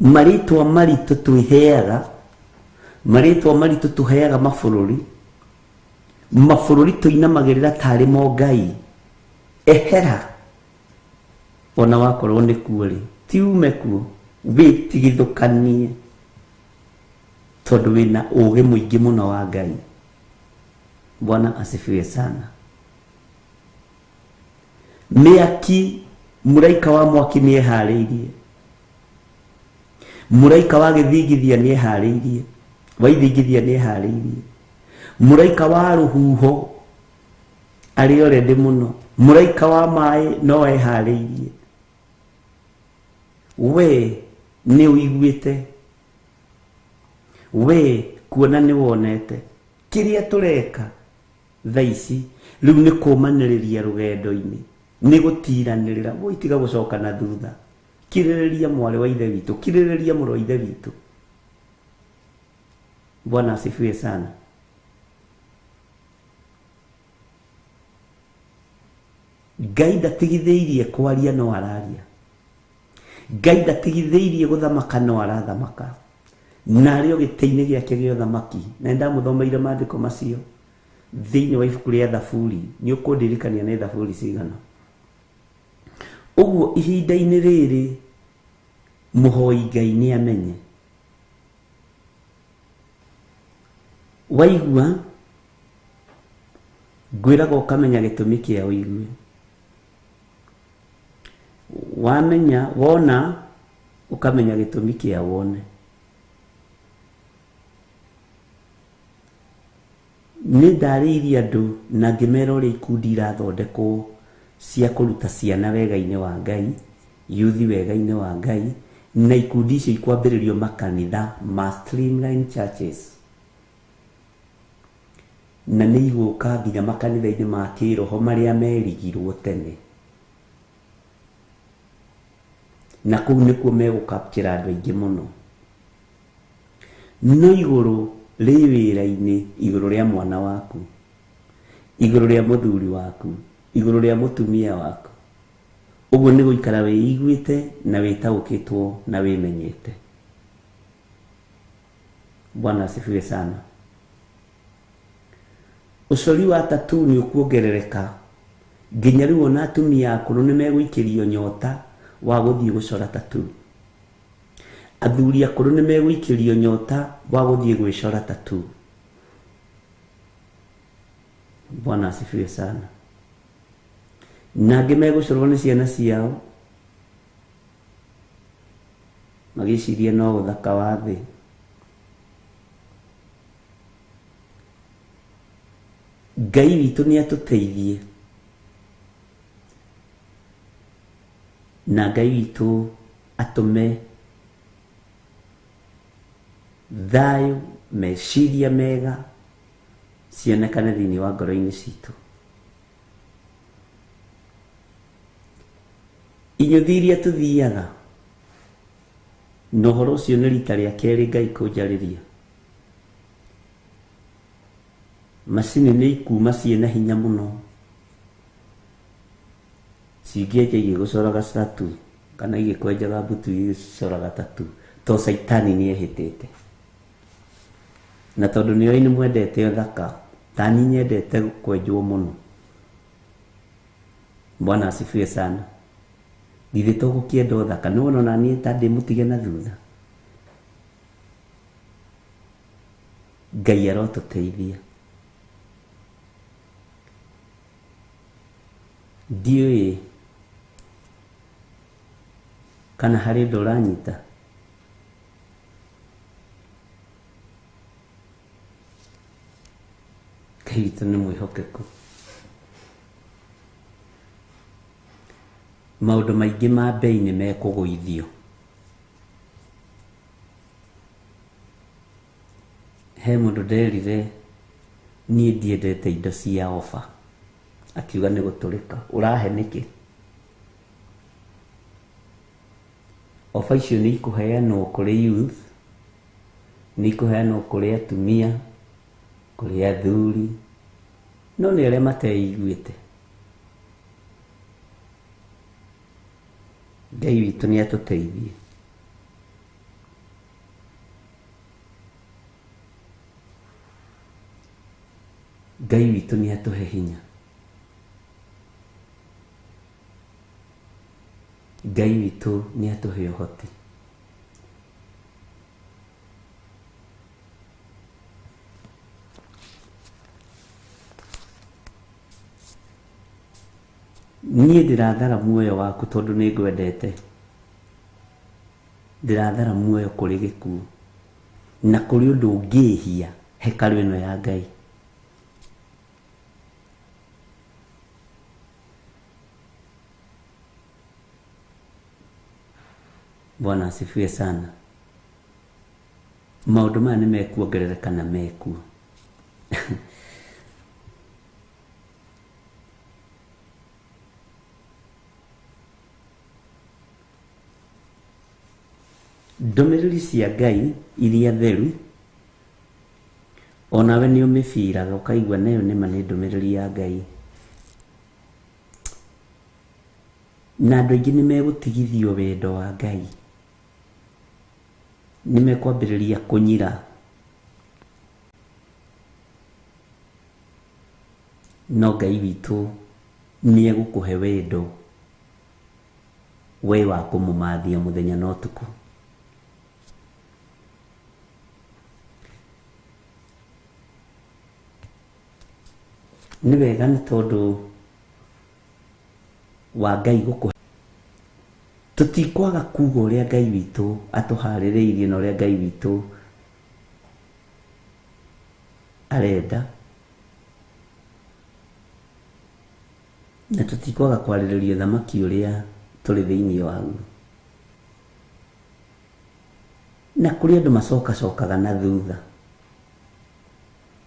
Marĩtwa maritũ twĩheaga, marĩtwa maritũ tũheaga mabũrũri, mabũrũri tũinamagĩrĩra tarĩ mo Ngai. Ehera ona wakorwo nĩ kuo rĩ, ti ume kuo, wĩtigithũkanie tondũ wĩna ũgĩ mũingĩ mũno wa Ngai. Bwana asifiwe sana. Mĩaki, mũraika wa mwaki nĩ eharĩirie, mũraika wa gĩthingithia nĩ eharĩirie, wa ithingithia nĩ eharĩirie, mũraika wa rũhuho arĩ already mũno, mũraika wa maĩ no eharĩirie. We nĩ ũiguĩte, we kuona nĩ wonete kĩrĩa tũreka thaa ici rĩu nĩ kũmanĩrĩria rũgendo-inĩ, nĩ gũtiranĩrĩra. Woi tiga gũcoka na thutha, kirĩrĩria mwarĩ wa ithe witũ, kirĩrĩria mũrũ wa ithe witũ. Bwana asifiwe sana. Ngai ndatigithĩirie kwaria no araria, Ngai ndatigithĩirie gũthamaka no arathamaka, na arĩ o gĩtĩ-inĩ gĩake gĩa ũthamaki. Na nĩndamũthomeire maandĩko macio thĩinĩ wa ibuku rĩa Thaburi. Nĩ ũkũndirikania nĩ Thaburi cigana. Ũguo ihinda-inĩ rĩrĩ mũhoi Ngai nĩ amenye. Waigua ngwĩraga ũkamenya gĩtũmi kĩa ũigue. Wamenya wona ũkamenya gĩtũmi kĩa wone. Nĩ ndarĩirie andũ na ngĩmera ũrĩa ikundi irathondekwo cia kũruta ciana wega-inĩ wa Ngai, yuthi wega-inĩ wa Ngai, na ikundi icio ikwambĩrĩrio makanitha ma Streamline Churches. Na nĩ igũka nginya makanitha-inĩ ma kĩroho marĩa merigirwo tene. Na kũu nĩkuo megũkapchĩra andũ aingĩ mũno. No igũrũ rĩ wĩra-inĩ, igũrũ rĩa mwana waku, igũrũ rĩa mũthuri waku, igũrũ rĩa mũtumia waku. Ũguo nĩ gũikara wĩiguĩte na wĩtaũkĩtwo na wĩmenyete. Bwana asifiwe sana. Ũcori wa tattoo nĩ ũkuongerereka nginya rĩu ona atumia akũrũ nĩ megũikĩrio nyota wa gũthiĩ gũcora tattoo. Athuri akũrũ nĩ megũikĩrio nyota wa gũthiĩ gwĩcora tattoo. Bwana asifiwe sana. Na angĩ megũcorwo nĩ ciana ciao magĩciria no ũthaka wa thĩ. Ngai witũ nĩ atũteithie na Ngai witũ atũme thayũ, meciria mega cionekane thĩinĩ wa ngoro-inĩ citũ. Inyuthi iria tũthiaga na ũhoro ũcio nĩ rita rĩa kerĩ Ngai kũnjarĩria. Macini nĩ ikuma ciĩna hinya mũno, cingĩenja igĩgũcoraga tattoo kana igĩkwenjaga mbutu igĩcoraga tattoo, to caitani nĩ ehĩtĩte. Na tondũ nĩ oĩ nĩ mwendete ũthaka, tani nyendete kwenjwo mũno. Bwana asifiwe sana. Githĩ to gũkĩenda ũthaka, nĩ wona ona niĩ ta ndĩ mũtige na thutha. Ngai arotũteithia. Ndiũĩ kana harĩ ũndũ ũranyita. Ngai witũ nĩ mwĩhokeku. Maũndũ maingĩ ma mbei nĩ mekũgũithio. He mũndũ nderire niĩ ndiendete indo cia offer, akiuga nĩ gũtũrĩka. Ũrahe nĩkĩ? Offer icio nĩ ikũheanwo kũrĩ youth, nĩ ikũheanwo kũrĩ atumia, kũrĩ athuri, no nĩ arĩa mateiguĩte. Ngai witũ nĩ atũteithie. Ngai witũ nĩ atũhe hinya. Ngai witũ nĩ atũhe ũhoti. Niĩ ndĩrathara muoyo waku tondũ nĩ ngwendete. Ndĩrathara muoyo kũrĩ gĩkuũ na kũrĩ ũndũ ũngĩhia hekarũ ĩno ya Ngai. Bwana asifiwe sana. Maũndũ maya nĩ mekuongerereka na mekuo. Ndũmĩrĩri cia Ngai iria theru onawe nĩ ũmĩbiraga ũkaigua nayo nĩma nĩ ndũmĩrĩri ya Ngai. Na andũ aingĩ nĩ megũtigithio wendo wa Ngai, nĩ mekwambĩrĩria kũnyira. No Ngai witũ nĩ egũkũhe wendo we wa kũmũmathia mũthenya na ũtukũ. Nĩ wega nĩ tondũ wa Ngai gũkũhe. Tũtikwaga kuga ũrĩa Ngai witũ atũharĩrĩirie na ũrĩa Ngai witũ arenda. Na tũtikwaga kwarĩrĩria ũthamaki ũrĩa tũrĩ thĩinĩ waguo. Na kũrĩ andũ macokacokaga na thutha.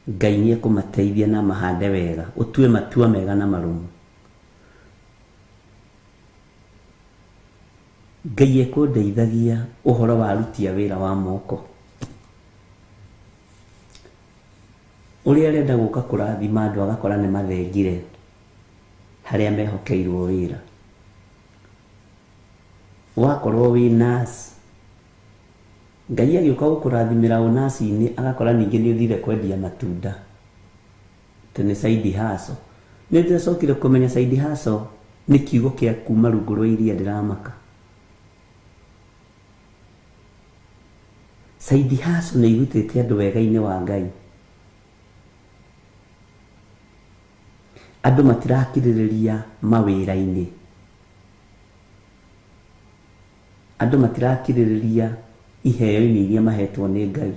Ngai nĩ ekũmateithia na amahande wega, ũtue matua mega na marũmu. Ngai ekũndeithagia ũhoro wa aruti a wĩra wa moko. Ũrĩa arenda gũka kũrathima andũ agakora nĩ mathengire harĩa mehokeirwo wĩra. Wakorwo wĩ nurse, Ngai agĩũka gũkũrathimĩra ũnaci-inĩ agakora ningĩ nĩ ũthire kwendia matunda. Atĩ nĩ side hustle. Nĩ ndĩracokire kũmenya side hustle nĩ kiugo kĩa kuma rungu rwa iria ndĩramaka. Side hustle nĩ irutĩte andũ wega-inĩ wa Ngai. Andũ matirakirĩrĩria mawĩra-inĩ. Andũ matirakirĩrĩria iheo-inĩ iria mahetwo nĩ Ngai.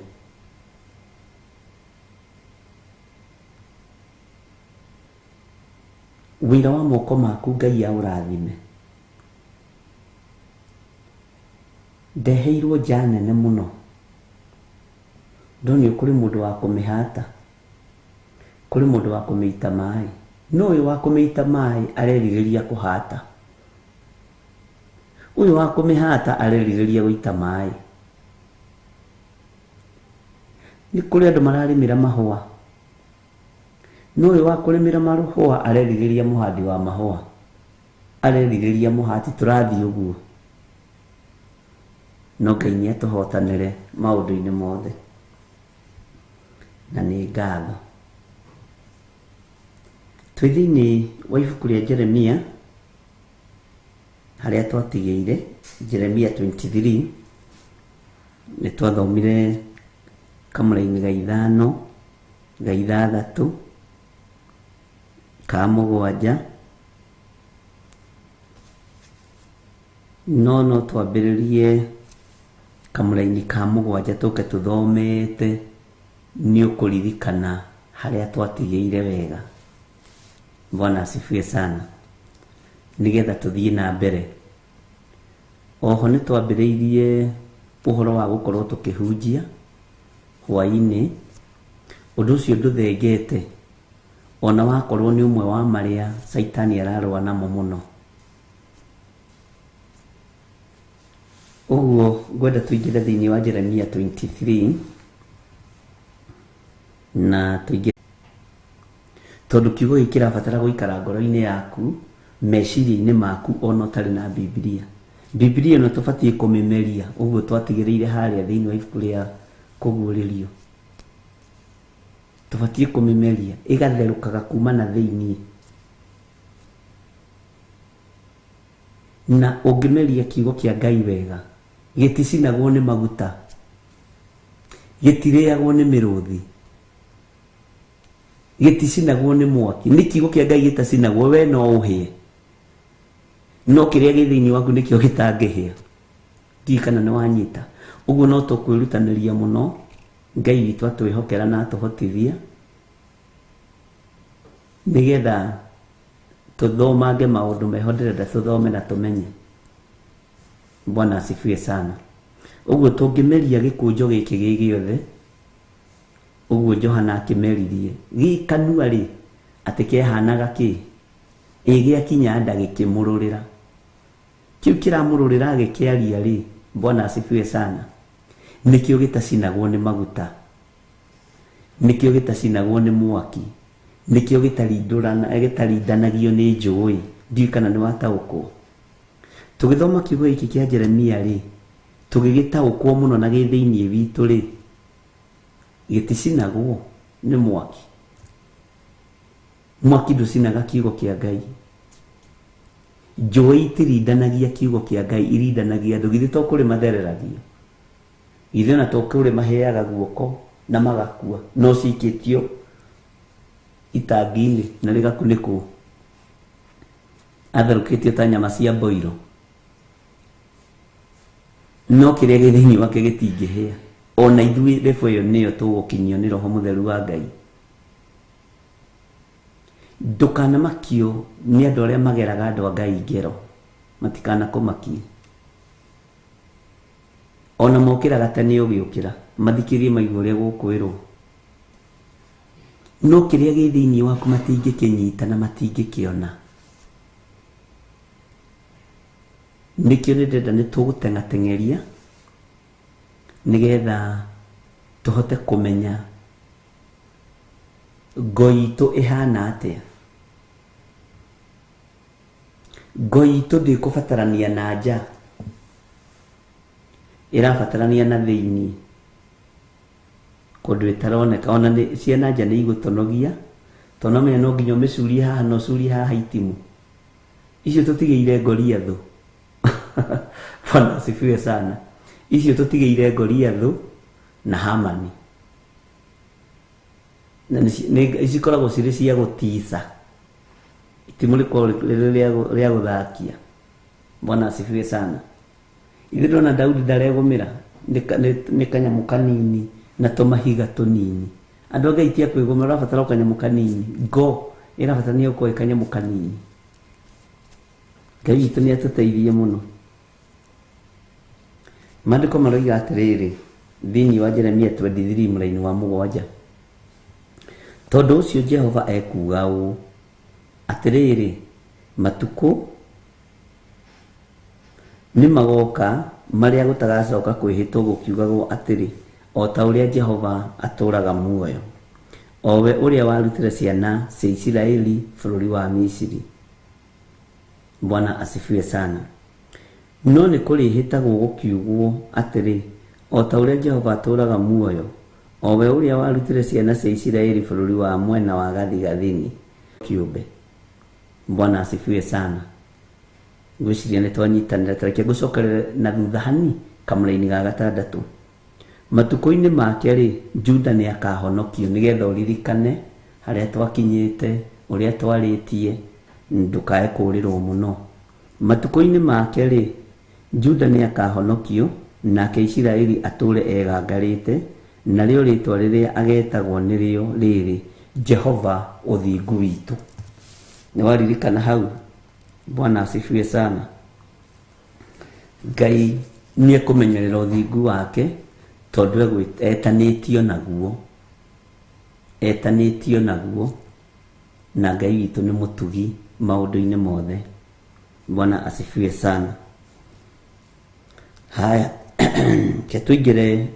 Wĩra wa moko maku Ngai aũrathime. Ndeheirwo nja nene mũno. Ndonio kũrĩ mũndũ wa kũmĩhata, kũrĩ mũndũ wa kũmĩita maĩ. No ũyũ wa kũmĩita maĩ arerirĩria kũhata. Ũyũ wa kũmĩhata arerirĩria gũita maĩ. Nĩ kũrĩ andũ mararĩmĩra mahũa. No ũyũ wa kũrĩmĩra marũhũa arerirĩria mũhandi wa mahũa. Arerirĩria mũhati tũrathiĩ ũguo. No Ngai nĩ atũhotanĩre maũndũ-inĩ mothe. Na nĩ ngatho. Twĩ thĩinĩ wa ibuku rĩa Jeremia harĩa twatigĩire Jeremia 23 nĩ twathomire kamũraini ga ithano ga ithathatũ ka mũgwanja no no twambĩrĩrie kamũraini ka mũgwanja tũke tũthomete nĩ ũkũririkana harĩa twatigĩire wega. Bwana asifiwe sana. Nĩgetha tũthiĩ na mbere. Oho nĩ twambĩrĩirie ũhoro wa gũkorwo tũkĩhunjia hwaĩ-inĩ. Ũndũ ũcio ndũthengete ona wakorwo nĩ ũmwe wa marĩa Caitani ararũa namo mũno. Ũguo ngwenda tũingĩre thĩinĩ wa Jeremia 23 na tũingĩre tondũ kiugo gĩkĩ kĩrabatara gũikara ngoro-inĩ yaku, meciria-inĩ maku ona ũtarĩ na Bibilia. Bibilia ĩno tũbatiĩ kũmĩmeria ũguo twatigĩrĩire harĩa thĩinĩ wa ibuku rĩa Kũguũrĩrio. Tũbatiĩ kũmĩmeria ĩgatherũkaga kuma na thĩiniĩ. Na ũngĩmeria kiugo kĩa Ngai wega, gĩticinagwo nĩ maguta, gĩtirĩagwo nĩ mĩrũthi, gĩticinagwo nĩ mwaki. Nĩ kiugo kĩa Ngai gĩtacinagwo, we no ũhĩe, no kĩrĩa gĩ thĩinĩ waku nĩkĩo gĩtangĩhĩa. Ndiũĩ kana nĩ wanyita. Ũguo no tũkwĩrutanĩria mũno, Ngai witũ atwĩhokera na atũhotithia, nĩgetha tũthomange maũndũ meho ndĩrenda tũthome na tũmenye. Bwana asifiwe sana. Ũguo tũngĩmeria gĩkũnjo gĩkĩ gĩ gĩothe, ũguo Johana akĩmeririe, gĩ kanua rĩ, atĩ kehanaga kĩ? Ĩ gĩakinya nda gĩkĩmũrũrĩra. Kĩu kĩramũrũrĩra agĩkĩaria rĩ, Bwana asifiwe sana, nĩkĩo gĩtacinagwo nĩ maguta, nĩkĩo gĩtacinagwo nĩ mwaki, nĩkĩo gĩtarindanagio nĩ njũĩ. Ndiũĩ kana nĩ wataũkwo. Tũgĩthoma kiugo gĩkĩ kĩa Jeremia rĩ, tũgĩgĩtaũkwo mũno na gĩ thĩinĩ witũ rĩ, gĩticinagwo nĩ mwaki. Mwaki ndũcinaga kiugo kĩa Ngai. Njũĩ itirindanagia kiugo kĩa Ngai, irindanagia andũ. Githĩ to kũrĩ mathereragio? Githĩ ona to kũrĩ maheaga guoko na magakua, no cikĩtio itangi-inĩ na rĩgakunĩkwo? Atherũkĩtio ta nyama cia mboiro. No kĩrĩa gĩ thĩinĩ wake gĩtingĩhĩa. Ona ithuĩ level ĩyo nĩyo tũgũkinyio nĩ Roho Mũtheru wa Ngai. Ndũkanamakio nĩ andũ arĩa mageraga andũ a Ngai ngero, matikanakũmakie. Ona mokĩraga tene ũgĩũkĩra, mathikĩrĩrie maigue ũrĩa gũkwĩrwo. No kĩrĩa gĩ thĩinĩ waku matingĩkĩnyita na matingĩkĩona. Nĩkĩo nĩ ndĩrenda nĩ tũgũteng'ateng'eria nĩgetha tũhote kũmenya ngo itũ ĩhana atĩa. Ngo itũ ndĩkũbatarania na nja, ĩrabatarania na thĩinĩ kũndũ ĩtaroneka. Ona cia na nja nĩ igũtũnogia, tondũ no menya no nginya ũmĩcurie haha na ũcurie haha itimũ. Icio tũtigĩire Goliathũ. Bwana asifiwe sana. Icio tũtigĩire Goliathũ na Hamani. Na cikoragwo cirĩ cia gũtica. Itimũ rĩkoragwo rĩrĩ rĩa gũthakia. Bwana asifiwe sana. Ithe ndona Daudi ndaregũmĩra nĩ kanyamũ kanini na tũmahiga tũnini. Andũ a Ngai ti a kwĩgũmĩra, ũrabatara o kanyamũ kanini. Ngo ĩrabatarania gũkorwo ĩ kanyamũ kanini. Ngai witũ nĩ atũteithie mũno. Maandĩko maroiga atĩrĩrĩ, thĩinĩ wa Jeremia 23 mũraini wa 7, tondũ ũcio Jehova ekuuga ũũ, atĩrĩrĩ, matukũ nĩ magoka marĩa gũtagacoka kwĩhĩtwo gũkiugagwo atĩrĩ, o ta ũrĩa Jehova atũũraga muoyo, o we ũrĩa warutire ciana cia Isiraeli bũrũri wa Misiri. Bwana asifiwe sana. No nĩ kũrĩhĩtagwo gũkiugwo atĩrĩ, o ta ũrĩa Jehova atũũraga muoyo, o we ũrĩa warutire ciana cia Isiraeli bũrũri wa mwena wa gathigathini kĩũmbe. Bwana asifiwe sana. Ngwĩciria nĩ twanyitanĩra. Ta reke ngũcokerere na thutha hani kamũraini ga gatandatũ. Matukũ-inĩ make-rĩ, Juda nĩakahonokio, nĩgetha ũririkane harĩa twakinyĩte, ũrĩa twarĩtie, ndũkae kũũrĩrwo mũno. Matukũ-inĩ make-rĩ, Juda nĩakahonokio, nake Isiraeli atũũre egangarĩte, narĩo rĩĩtwa rĩrĩa agetagwo nĩrĩo rĩrĩ, Jehova Ũthingu Witũ. Nĩwaririkana hau? Bwana asifiwe sana. Ngai nĩ ekũmenyerera ũthingu wake tondũ etanĩtio naguo, etanĩtio naguo, na Ngai witũ nĩ mũtugi maũndũ-inĩ mothe. Bwana asifiwe sana. Haya, ke tũingĩre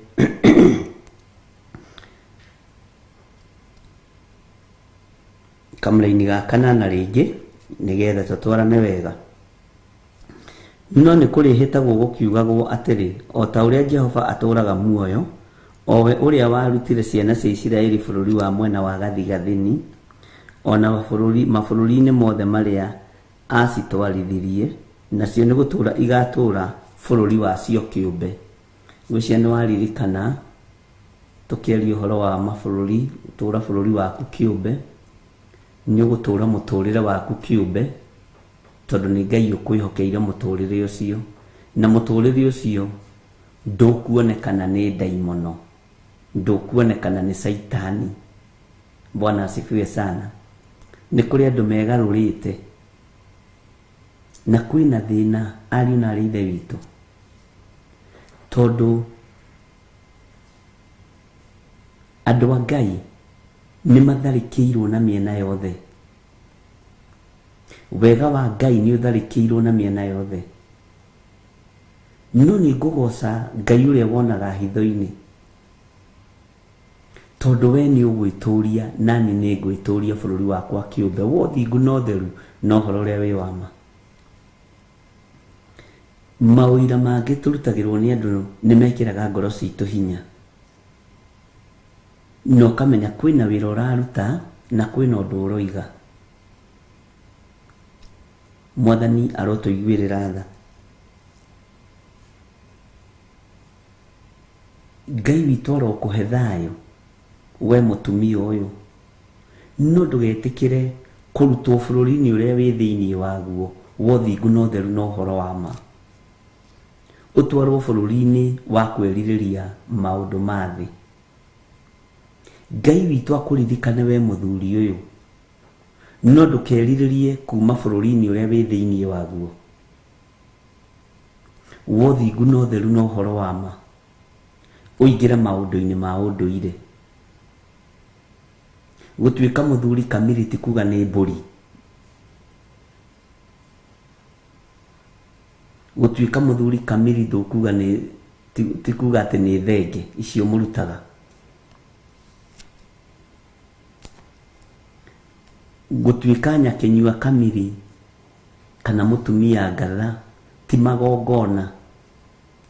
kamũraini ga kanana rĩngĩ nĩgetha tũtwarane wega. No nĩ kũrĩhĩtagwo gũkiugagwo atĩrĩ, O ta ũrĩa Jehova atũũraga muoyo, O we ũrĩa warutire ciana cia Isiraeli bũrũri wa mwena wa gathigathini, o na mabũrũri-inĩ mothe marĩa aacitwarithirie, nacio nĩ gũtũũra igatũũra bũrũri wacio kĩũmbe. Ngwĩciria nĩ waririkana tũkĩaria ũhoro wa mabũrũri, gũtũũra bũrũri waku kĩũmbe, nĩ ũgũtũũra mũtũũrĩre waku kĩũmbe, tondũ nĩ Ngai ũkwĩhokeire mũtũũrĩre ũcio, na mũtũũrĩre ũcio ndũkuonekana nĩ ndaimono, ndũkuonekana nĩ caitani. Bwana asifiwe sana. Nĩ kũrĩ andũ megarũrĩte na kwĩna thĩna ariũ na arĩ ithe witũ, tondũ andũ a Ngai nĩ matharĩkĩirwo na mĩena yothe. Wega wa Ngai nĩ ũtharĩkĩirwo na mĩena yothe. No nĩ ngũgoca Ngai ũrĩa wonaga hitho-inĩ, tondũ we nĩ ũgwĩtũria nani nĩ ngwĩtũria bũrũri wakwa kĩũmbe wa ũthingu na ũtheru na ũhoro ũrĩa wĩ wa ma. Maũira mangĩ tũrutagĩrwo nĩ andũ nĩ mekĩraga ngoro citũ hinya, na ũkamenya kwĩna wĩra ũraruta na kwĩna ũndũ ũroiga. Mwathani arotũiguĩrĩra tha. Ngai witũ arokũhe thayũ we mũtumia ũyũ, no ndũgetĩkĩre kũrutwo bũrũri-inĩ ũrĩa wĩ thĩinĩ waguo wa ũthingu na ũtheru na ũhoro wa ma, ũtwarwo bũrũri-inĩ wa kwĩrirĩria maũndũ ma thĩ. Ngai witũ akũririkane we mũthuri ũyũ, no ndũkerirĩrie kuma bũrũri-inĩ ũrĩa wĩ thĩinĩ waguo wa ũthingu na ũtheru na ũhoro wa ma, ũingĩre maũndũ-inĩ ma ũndũire. Gũtuĩka mũthuri kamiri ti kuga nĩ mbũri. Gũtuĩka mũthuri kamiri ndũkuga nĩ ti kuga atĩ nĩ thenge icio mũrutaga. Gũtuĩka nyakĩnyua kamiri kana mũtumia ngatha ti magongona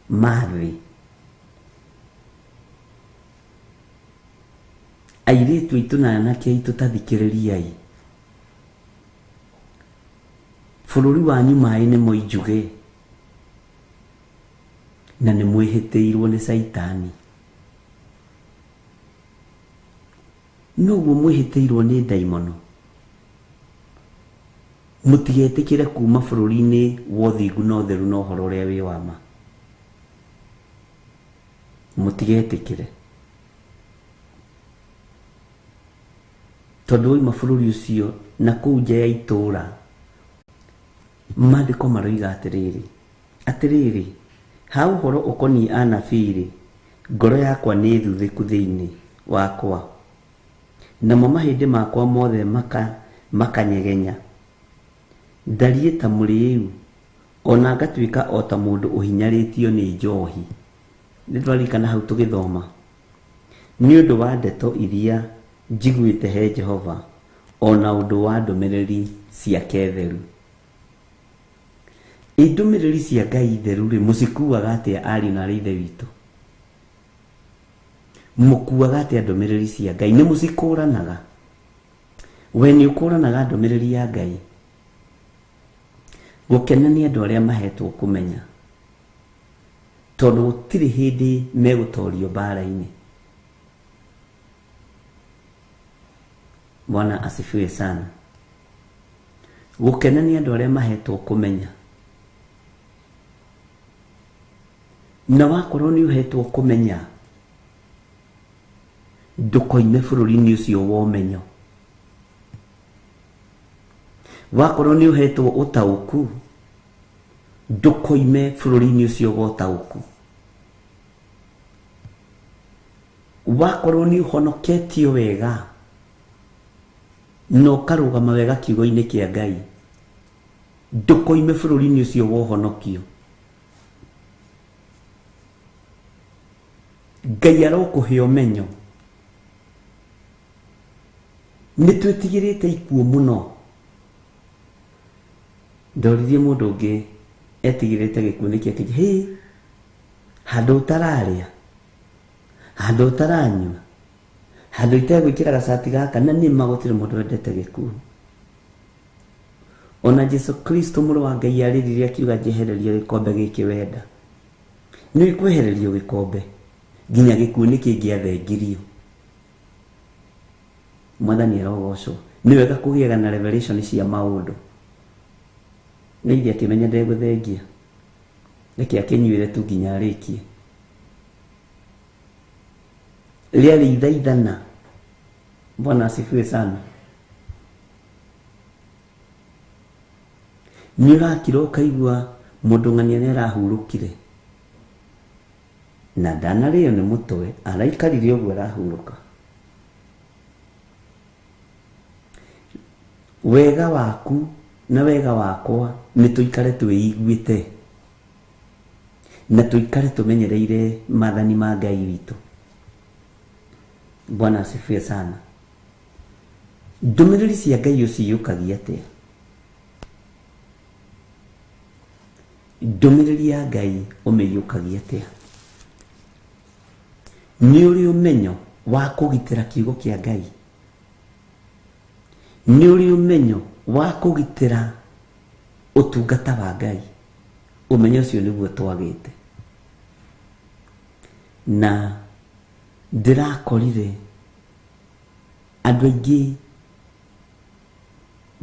ma thĩ. Airĩtu aitũ na anake aitũ ta thikĩrĩriai. Bũrũri wanyu maĩ nĩ moinjuge na nĩ mwĩhĩtĩirwo nĩ caitani. Noguo mwĩhĩtĩirwo nĩ ndaimono. Mũtigetĩkĩre kuma bũrũri-inĩ wa ũthingu na ũtheru na ũhoro ũrĩa wĩ wa ma. Mũtigetĩkĩre. Tondũ wauma bũrũri ũcio na kũu nja ya itũũra, maandĩko maroiga atĩrĩrĩ, atĩrĩrĩ, ha ũhoro ũkoniĩ anabii-rĩ, ngoro yakwa nĩ thuthĩku thĩinĩ wakwa, namo mahĩndĩ makwa mothe makanyegenya. Ndariĩ ta mũrĩĩu, ona ngatuĩka o ta mũndũ ũhinyarĩtio nĩ njohi. Nĩ twaririkana hau tũgĩthoma. Nĩ ũndũ wa ndeto iria njiguĩte he Jehova, ona ũndũ wa ndũmĩrĩri ciake theru. Ĩ ndũmĩrĩri cia Ngai theru-rĩ, mũcikuaga atĩa ariũ na arĩ ithe witũ? Mũkuaga atĩa ndũmĩrĩri cia Ngai? Nĩ mũcikũranaga? We nĩ ũkũranaga ndũmĩrĩri ya Ngai? Gũkena nĩ andũ arĩa mahetwo kũmenya, tondũ gũtirĩ hĩndĩ megũtorio mbara-inĩ. Bwana asifiwe sana. Gũkena nĩ andũ arĩa mahetwo kũmenya, na wakorwo nĩ ũhetwo kũmenya, ndũkoime bũrũri-inĩ ũcio wa ũmenyo. Wakorwo nĩ ũhetwo ũtaũku, ndũkoime bũrũri-inĩ ũcio wa ũtaũku. Wakorwo nĩ ũhonoketio wega na ũkarũgama wega kiugo-inĩ kĩa Ngai, ndũkoime bũrũri-inĩ ũcio wa ũhonokio. Ngai arokũhe ũmenyo. Nĩ twĩtigĩrĩte ikuũ mũno. Ndoririe mũndũ ũngĩ etigĩrĩte gĩkuũ nĩkĩ, akĩnjĩra, hĩ, handũ ũtararĩa, Handũ ũtaranyua, handũ itegwĩkĩra gacati gaka, na nĩma gũtirĩ mũndũ wendete gĩkuũ. Ona Jesu Kristo mũrũ wa Ngai arĩrire akiuga njehereria gĩkombe gĩkĩ wenda. Nĩ kwehererio gĩkombe nginya gĩkuũ nĩ kĩngĩathengirio. Mwathani arogocwo. Nĩ wega kũgĩaga na revelation cia maũndũ. Nĩ ithe akĩmenya ndegũthengia. Reke akĩnyuĩre tu nginya arĩkie. Rĩarĩ ithaithana. Bwana asifiwe sana. Nĩ ũrakira ũkaigua mũndũ ng'ania nĩ arahurũkire. Na ndanarĩo nĩ mũtwe, araikarire ũguo arahurũka. Wega waku na wega wakwa nĩ tũikare twĩiguĩte na tũikare tũmenyereire maathani ma Ngai witũ. Bwana asifiwe sana. Ndũmĩrĩri cia Ngai ũciyũkagia atĩa? Ndũmĩrĩri ya Ngai ũmĩiyũkagia atĩa? Nĩ ũrĩ ũmenyo wa kũgitĩra kiugo kĩa Ngai? Nĩ ũrĩ ũmenyo wa kũgitĩra ũtungata wa Ngai? Ũmenyo ũcio nĩguo twagĩte. Na ndĩrakorire andũ aingĩ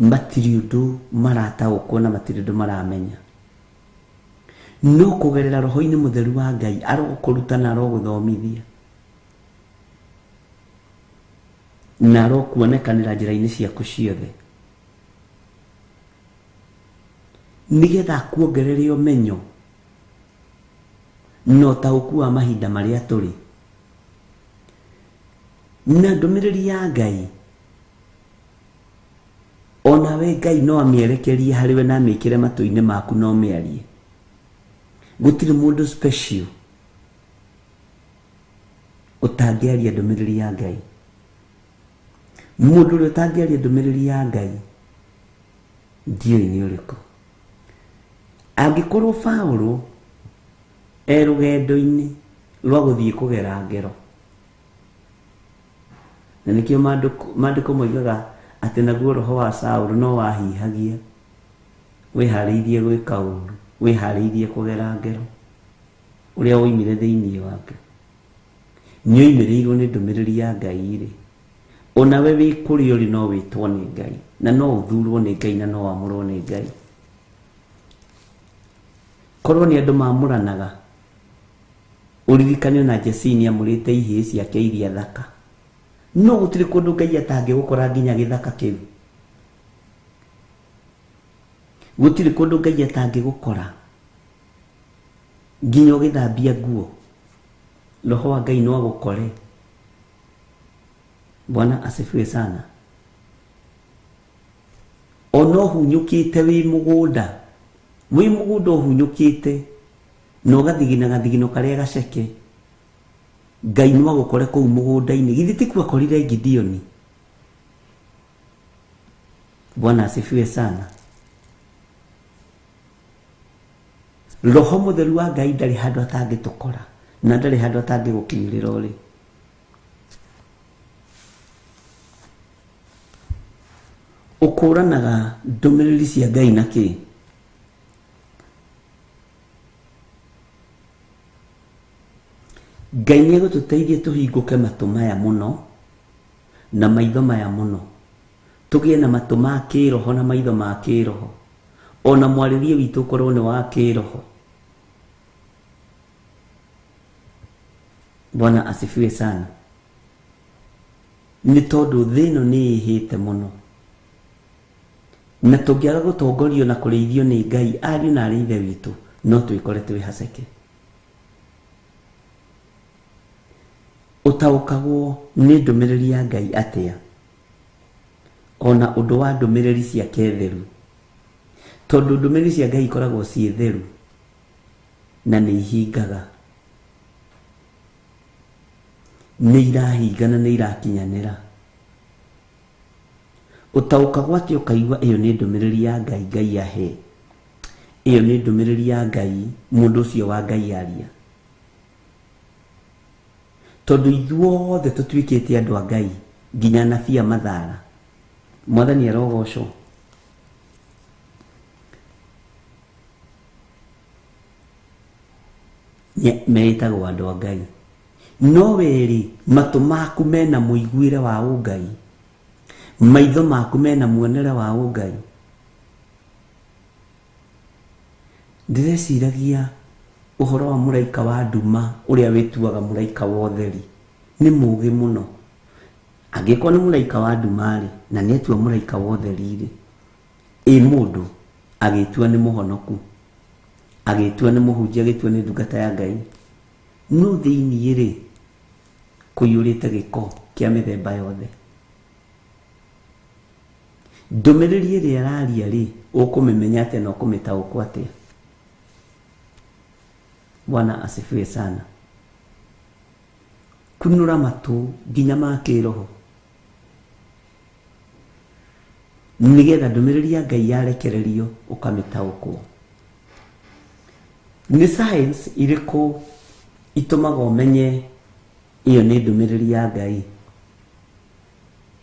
matirĩ ũndũ marataũkwo na matirĩ ũndũ maramenya. No kũgerera roho-inĩ mũtheru wa Ngai arokũruta na arogũthomithia na arokuonekanĩra njĩra-inĩ ciaku ciothe, nĩgetha akuongerere ũmenyo na ũtaũku wa mahinda marĩa tũrĩ. Na ndũmĩrĩri ya Ngai onawe Ngai no amĩerekerie harĩ we na amĩkĩre matũ-inĩ maku na ũmĩarie. Gũtirĩ mũndũ special ũtangĩaria ndũmĩrĩri ya Ngai. Mũndũ ũrĩa ũtangĩaria ndũmĩrĩri ya Ngai ndiũĩ nĩ ũrĩkũ. Angĩkorwo Paũlũ e rũgendo-inĩ rwa gũthiĩ kũgera ngero, na nĩkĩo maandĩko moigaga atĩ naguo roho wa Saũlũ no wahihagia, wĩharĩirie gwĩka ũũru, wĩharĩirie kũgera ngero, ũrĩa woimire thĩinĩ wake. Nĩ oimĩrĩirwo nĩ ndũmĩrĩri ya Ngai-rĩ, onawe wĩ kũrĩa ũrĩ no wĩtwo nĩ Ngai, na no ũthurwo nĩ Ngai, na no wamũrwo nĩ Ngai. Korwo nĩ andũ mamũranaga, ũririkane ona Jesii nĩ amũrĩte ihĩĩ ciake iria thaka. No gũtirĩ kũndũ Ngai atangĩgũkora nginya gĩthaka kĩu. Gũtirĩ kũndũ Ngai atangĩgũkora nginya ũgĩthambia nguo. Roho wa Ngai no agũkore. Bwana asifiwe sana. Ona ũhunyũkĩte wĩ mũgũnda, wĩ mũgũnda ũhunyũkĩte na ũgathigina gathigino karĩa gaceke, Ngai no agũkore kũu mũgũnda-inĩ. Githĩ tikuo akorire Gideoni? Bwana asifiwe sana. Roho mũtheru wa Ngai ndarĩ handũ atangĩtũkora na ndarĩ handũ atangĩgũkinyĩrĩra ũrĩ. Ũkũranaga ndũmĩrĩri cia Ngai na kĩ? Ngai nĩ egũtũteithia tũhingũke matũ maya mũno na maitho maya mũno, tũgĩe na matũ ma kĩroho na maitho ma kĩroho, ona mwarĩrie witũ ũkorwo nĩ wa kĩroho. Bwana asifiwe sana. Nĩ tondũ thĩ ĩno nĩ ĩhĩte mũno, na tũngĩaga gũtongorio na kũrĩithio nĩ Ngai, ariũ na arĩ ithe witũ, no twĩkore twĩ haceke. Ũtaũkagwo nĩ ndũmĩrĩri ya Ngai atĩa? Ona ũndũ wa ndũmĩrĩri ciake theru, tondũ ndũmĩrĩri cia Ngai ikoragwo ciĩ theru na nĩ ihingaga, nĩ irahinga na nĩ irakinyanĩra. Ũtaũkagwo atĩa ũkaigua ĩyo nĩ ndũmĩrĩri ya Ngai, Ngai ahe? Ĩyo nĩ ndũmĩrĩri ya Ngai, mũndũ ũcio wa Ngai aria. Tondũ ithuothe tũtuĩkĩte andũ a Ngai, nginya anabii a mathara. Mwathani arogocwo. Meĩtagwo andũ a Ngai. No werĩ, matũ maku mena mũiguĩre wa ũngai. Maitho maku mena muonere wa ũngai. Ndĩreciragia ũhoro wa mũraika wa nduma ũrĩa wĩtuaga mũraika wa ũtheri. Nĩ mũũgĩ mũno. Angĩkorwo nĩ mũraika wa nduma-rĩ, na nĩ etua mũraika wa ũtheri-rĩ, ĩ mũndũ agĩtua nĩ mũhonoku, agĩtua nĩ mũhunjia, agĩtua nĩ ndungata ya Ngai, no thĩiniĩ-rĩ, kũiyũrĩte gĩko kĩa mĩthemba yothe. Ndũmĩrĩri ĩrĩa araria rĩ, ũkũmĩmenya atĩa na ũkũmĩtaũkwo atĩa? Bwana asifiwe sana. Kunũra matũ nginya ma kĩroho nĩgetha ndũmĩrĩri ya Ngai yarekererio ũkamĩtaũkwo. Nĩ science irĩkũ itũmaga ũmenye ĩyo nĩ ndũmĩrĩri ya Ngai?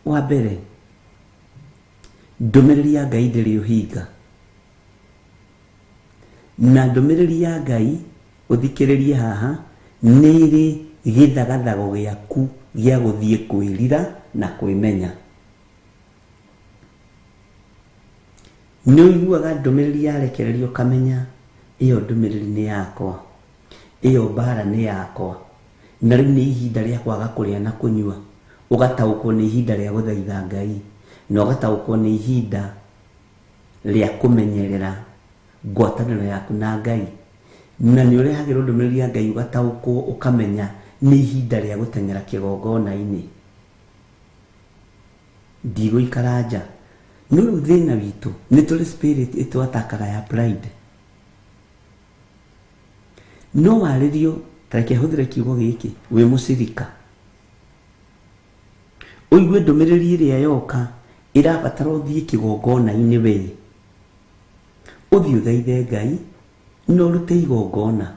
Wa mbere, ndũmĩrĩri ya Ngai ndĩrĩ ũhinga. Na ndũmĩrĩri ya Ngai, ũthikĩrĩrie haha, nĩ ĩrĩ gĩthagathago gĩaku gĩa gũthiĩ kwĩrira na kwĩmenya. Nĩ ũiguaga ndũmĩrĩri yarekererio ũkamenya ĩyo ndũmĩrĩri nĩ yakwa, ĩyo mbara nĩ yakwa, na rĩu nĩ ihinda rĩa kwaga kũrĩa na kũnyua, ũgataũkwo nĩ ihinda rĩa gũthaitha Ngai, na ũgataũkwo nĩ ihinda rĩa kũmenyerera ngwatanĩro yaku na Ngai, na nĩ ũrehagĩrwo ndũmĩrĩri ya Ngai ũgataũkwo ũkamenya nĩ ihinda rĩa gũteng'era kĩgongona-inĩ. Ndigũikara nja. No rĩu thĩna witũ nĩ tũrĩ spirit ĩtwatakaga ya pride. No warĩrio, ta reke hũthĩre kiugo gĩkĩ, wĩ mũcirika. Ũigue ndũmĩrĩri ĩrĩa yoka ĩrabatara ũthiĩ kĩgongona-inĩ we. Ũthiĩ ũthaithe Ngai na ũrute igongona.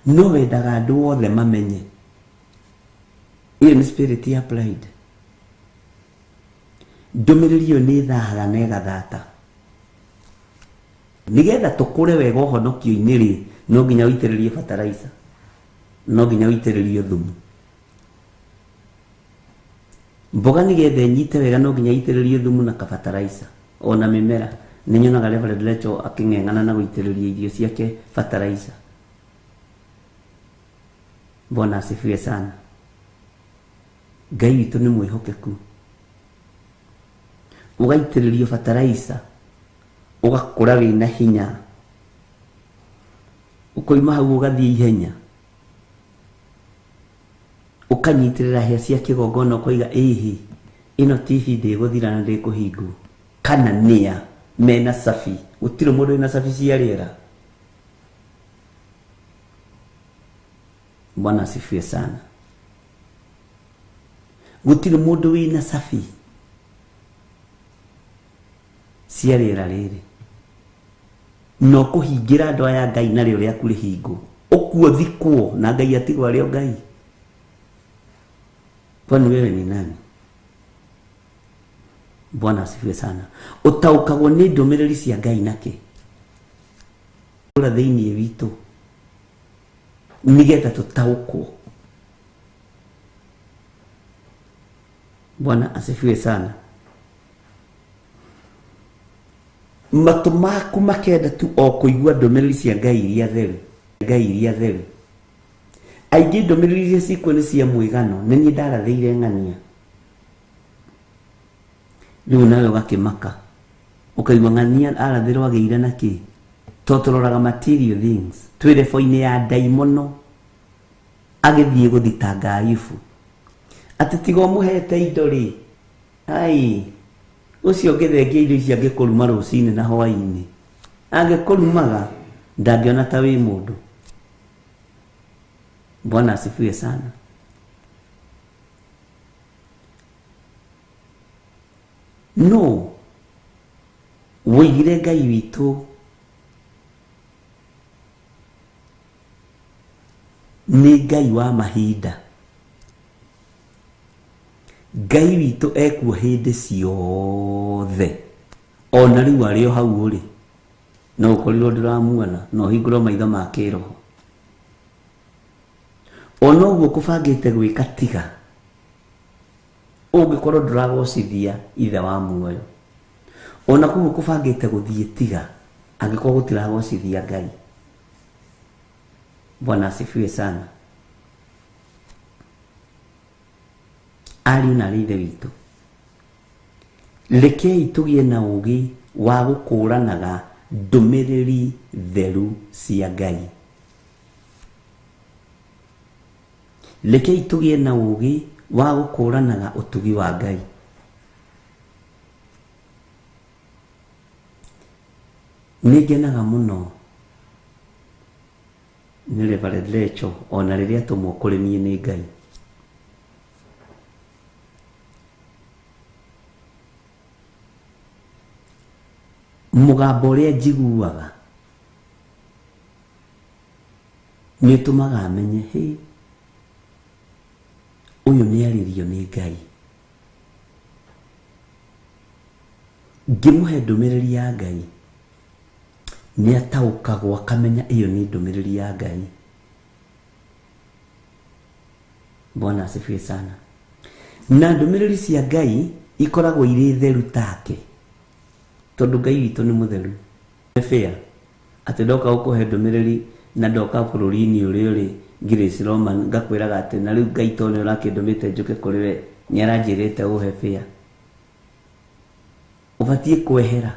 No wendaga andũ othe mamenye. Ĩyo nĩ spirit ya pride. Ndũmĩrĩri ĩyo nĩ ĩthahaga na ĩgathata. Nĩgetha tũkũre wega ũhonokio-inĩ rĩ, no nginya ũitĩrĩrie fertilizer, no nginya ũitĩrĩrie thumu. Mboga nĩgetha ĩnyite wega no nginya ĩitĩrĩrio thumu na kabataraitha ona mĩmera. Nĩ nyonaga Reverend Rachel akĩng'eng'ana na gũitĩrĩria irio ciake bataraitha. Bwana asifiwe sana. Ngai witũ nĩ mwĩhokeku. Ũgaitĩrĩrio bataraitha, ũgakũra wĩna hinya, ũkoima hau ũgathiĩ ihenya. Ũkanyitĩrĩra hĩa cia kĩgongona ũkoiga ĩhĩ, ĩno TV ndĩgũthira na ndĩkũhingwo. Kana nĩa mena cabi, gũtirĩ mũndũ wĩna cabi cia rĩera. Bwana asifiwe sana. Gũtirĩ mũndũ wĩna cabi cia rĩera rĩrĩ. Na ũkũhingĩra andũ aya Ngai narĩo rĩaku rĩhingwo. Ũkuo thikwo na Ngai atigwo arĩ o Ngai. Kwani wewe ni nani? Bwana asifiwe sana. Ũtaũkagwo nĩ ndũmĩrĩri cia Ngai nakĩ? Ũra thĩinĩ witũ nĩgetha tũtaũkwo. Bwana asifiwe sana. Matũ maku makenda tu o kũigua ndũmĩrĩri cia Ngai iria theru. Ngai iria theru. Aingĩ ndũmĩrĩri iria cikuo nĩ cia mwĩgano, nĩ niĩ ndarathĩire ng'ania. Rĩu nawe ũgakĩmaka, ũkaigua ng'ania arathĩrwo agĩire na kĩ? To tũroraga material things. Twĩ level-inĩ ya ndaimono agĩthiĩ gũthitanga Ayubu. Atĩ tiga ũmũhete indo rĩ, ai, ũcio ũngĩthengia indo ici angĩkũruma rũcinĩ na hwaĩ-inĩ. Angĩkũrumaga, ndangĩona ta wĩ mũndũ. Bwana asifiwe sana. No woigire Ngai witũ Nĩ Ngai wa mahinda. Ngai witũ ekuo hĩndĩ ciothe. Ona rĩu arĩ o hau ũrĩ. No ũkorirwo ndũramuona na ũhingũrwo maitho ma kĩroho. Ona ũguo ũkũbangĩte gwĩka tiga. Ũngĩkorwo ndũragocithia ithe wa muoyo. Ona kũu ũkũbangĩte gũthiĩ tiga angĩkorwo gũtiragocithia Ngai. Bwana asifiwe sana. Ariũ na arĩ ithe witũ, rekei tũgĩe na ũũgĩ wa gũkũranaga ndũmĩrĩri theru cia Ngai. Rekei tũgĩe na ũũgĩ wa gũkũranaga ũtugi wa Ngai. Nĩ ngenaga mũno nĩ Reverend Lecho ona rĩrĩa atũmwo kũrĩ niĩ nĩ Ngai. Mũgambo ũrĩa njiguaga nĩ ũtũmaga menye hĩ, ũyũ nĩ arĩrio nĩ Ngai. Ngĩmũhe ndũmĩrĩri ya Ngai, nĩ ataũkagwo akamenya ĩyo nĩ ndũmĩrĩri ya Ngai. Bwana asifiwe sana. Na ndũmĩrĩri cia Ngai ikoragwo irĩ theru take, tondũ Ngai witũ nĩ mũtheru. Nĩ fair atĩ ndoka gũkũhe ndũmĩrĩri na ndoka bũrũri-inĩ ũrĩa ũrĩ Grace Roman ngakwĩraga atĩ na rĩu Ngai tondũ nĩ ũrakĩndũmĩte njũke kũrĩ we nĩ aranjĩrĩte ũhe fair. Ũbatiĩ kwehera.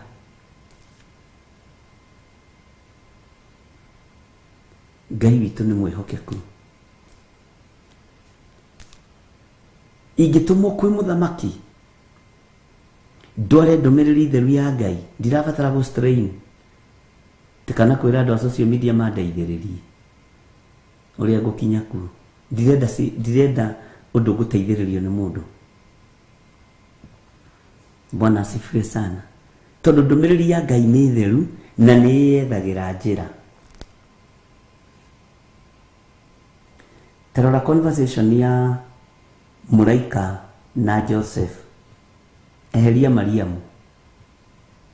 Ngai witũ nĩ mwĩhokeku. Ingĩtũmwo kwĩ mũthamaki ndware ndũmĩrĩri theru ya Ngai, ndirabatara gũ strain kana kwĩra andũ a social media mandeithĩrĩrie ũrĩa ngũkinya kuo. Ndirenda ndirenda ũndũ ngũteithĩrĩrio nĩ mũndũ. Bwana asifiwe sana. Tondũ ndũmĩrĩri ya Ngai nĩ theru na nĩ yethagĩra njĩra. Ta rora conversation ya mũraika na Joseph. Eheria Mariamu.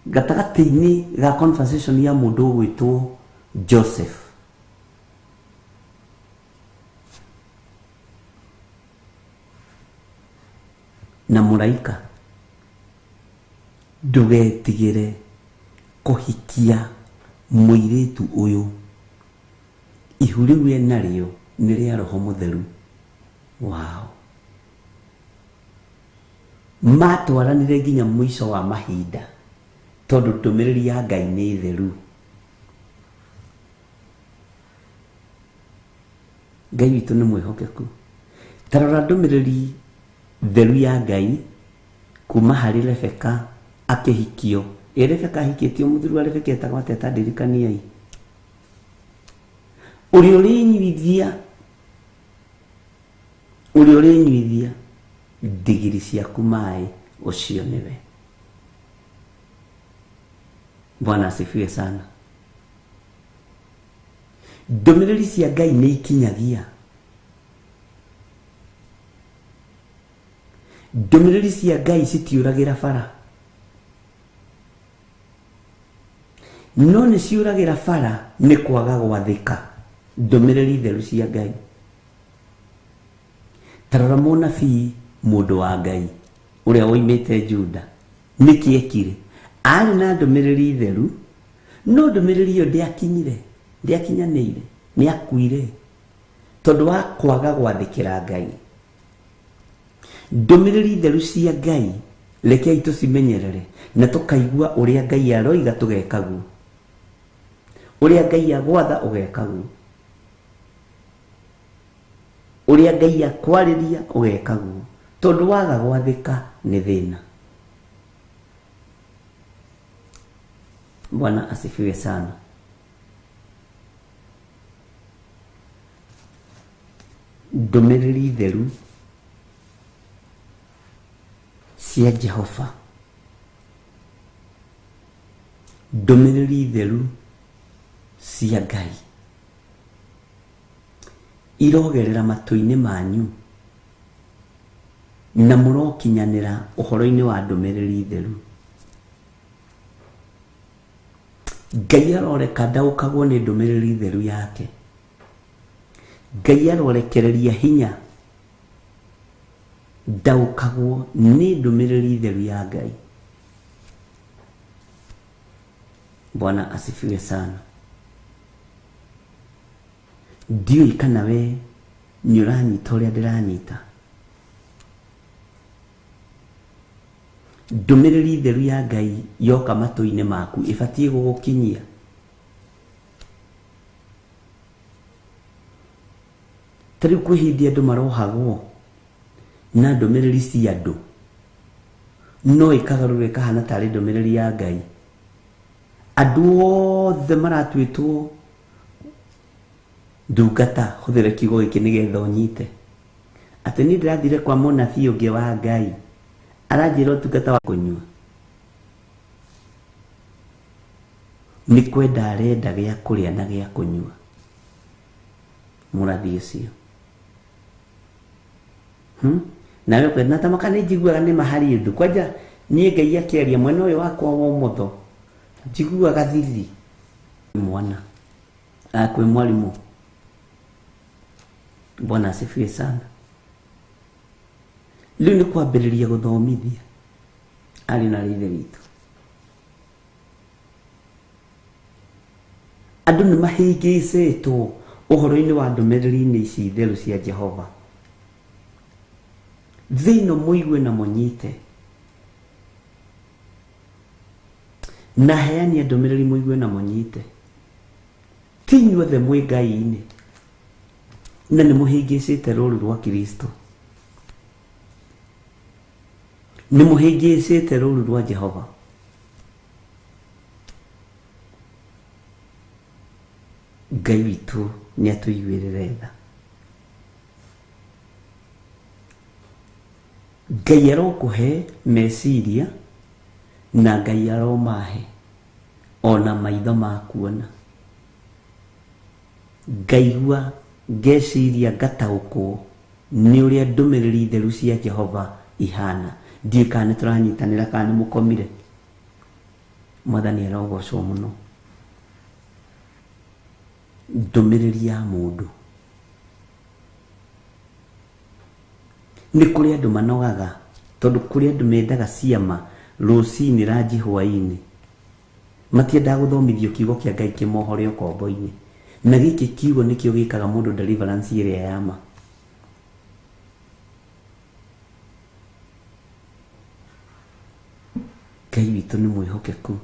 Gatagatĩ-inĩ ga conversation ya mũndũ ũgwĩtwo Joseph na mũraika, ndũgetigĩre kũhikia mũirĩtu ũyũ, ihu rĩu enarĩo nĩ rĩa Roho Mũtheru. Wow. Matwaranire nginya mũico wa mahinda tondũ ndũmĩrĩri ya Ngai nĩ theru. Ngai witũ nĩ mwĩhokeku. Ta rora ndũmĩrĩri theru ya Ngai kuma harĩ Rebeka akĩhikio. Ĩ Rebeka ahikĩtio, mũthuri wa Rebeka etagwo atĩa? Ta ndirikaniai. Ũrĩa ũrĩnyuithia, ũrĩa ũrĩnyuithia ndigiri ciaku maĩ, ũcio nĩwe. Bwana asifiwe sana. Ndũmĩrĩri cia Ngai nĩ ikinyagia. Ndũmĩrĩri cia Ngai citiũragĩra bara, no nĩ ciũragĩra bara nĩ kwaga gwathĩka ndũmĩrĩri theru cia Ngai. Ta rora mũnabii mũndũ wa Ngai ũrĩa woimĩte Juda, nĩkĩ ekire? Arĩ na ndũmĩrĩri theru, no ndũmĩrĩri ĩyo ndĩakinyire, ndĩakinyanĩire, nĩ akuire tondũ wa kwaga gwathĩkĩra Ngai. Ndũmĩrĩri theru cia Ngai rekei tũcimenyerere na tũkaigua ũrĩa Ngai aroiga tũgeka guo, ũrĩa Ngai agwatha ũgeka guo, ũrĩa Ngai akwarĩria ũgeka guo, tondũ waga gwathĩka nĩ thĩna. Bwana asifiwe sana. Ndũmĩrĩri theru cia Jehova, ndũmĩrĩri theru cia Ngai. Irogerera matũ-inĩ manyu na mũrokinyanĩra ũhoro-inĩ wa ndũmĩrĩri theru. Ngai aroreka ndaũkagwo nĩ ndũmĩrĩri theru yake. Ngai arorekereria hinya ndaũkagwo nĩ ndũmĩrĩri theru ya Ngai. Bwana asifiwe sana. Ndiũĩ kana we nĩ ũranyita ũrĩa ndĩranyita. Ndũmĩrĩri theru ya Ngai yoka matũ-inĩ maku ĩbatiĩ gũgũkinyia. Ta rĩu kwĩ hĩndĩ andũ marohagwo na ndũmĩrĩri cia andũ no ĩkagarũrwo ĩkahana tarĩ ndũmĩrĩri ya Ngai. Andũ othe maratuĩtwo ndungata, hũthĩra kiugo gĩkĩ nĩgetha ũnyite. Atĩ niĩ ndĩrathire kwa mũnabii ũngĩ wa Ngai aranjĩra ũtungata wa kũnyua nĩ kwenda arenda gĩa kũrĩa na gĩa kũnyua. Mũrathi ũcio nawe kwenda na tamaka nĩ njiguaga nĩ mahari ũndũ kwanja niĩ Ngai akĩaria mwena ũyũ wakwa wa ũmotho njiguaga thithi mwana kwĩ mwarimũ. Bwana asifiwe sana. Rĩu nĩ kwambĩrĩria gũthomithia arĩ na ithe witũ. Andũ nĩ mahĩngĩcĩtwo ũhoro-inĩ wa ndũmĩrĩri-inĩ ici theru cia Jehova. Thĩ ĩno mũigue na mũnyite na heani ndũmĩrĩri mũigue na mũnyite. Ti inyuothe mwĩ Ngai-inĩ na nĩ mũhĩngĩcĩte rũũru rwa Kristo, nĩ mũhĩngĩcĩte rũũru rwa Jehova. Ngai witũ nĩ atũiguĩrĩre tha. Ngai arokũhe meciria na Ngai aromahe ona maitho ma kuona. Ngaigua ngeciria ngataũkwo nĩ ũrĩa ndũmĩrĩri theru cia Jehova ihana. Ndiũĩ kana nĩ tũranyitanĩra kana nĩ mũkomire. Mwathani arogocwo mũno. Ndũmĩrĩri ya mũndũ. Nĩ kũrĩ andũ manogaga tondũ kũrĩ andũ mendaga ciama rũcinĩ ranji hwaĩ-inĩ. Matiendaga gũthomithio kiugo kĩa Ngai kĩmohore ũkombo-inĩ. Na gĩkĩ kiugo nĩkĩo gĩkaga mũndũ deliverance ĩrĩa ya ma. Ngai witũ nĩ mwĩhokeku.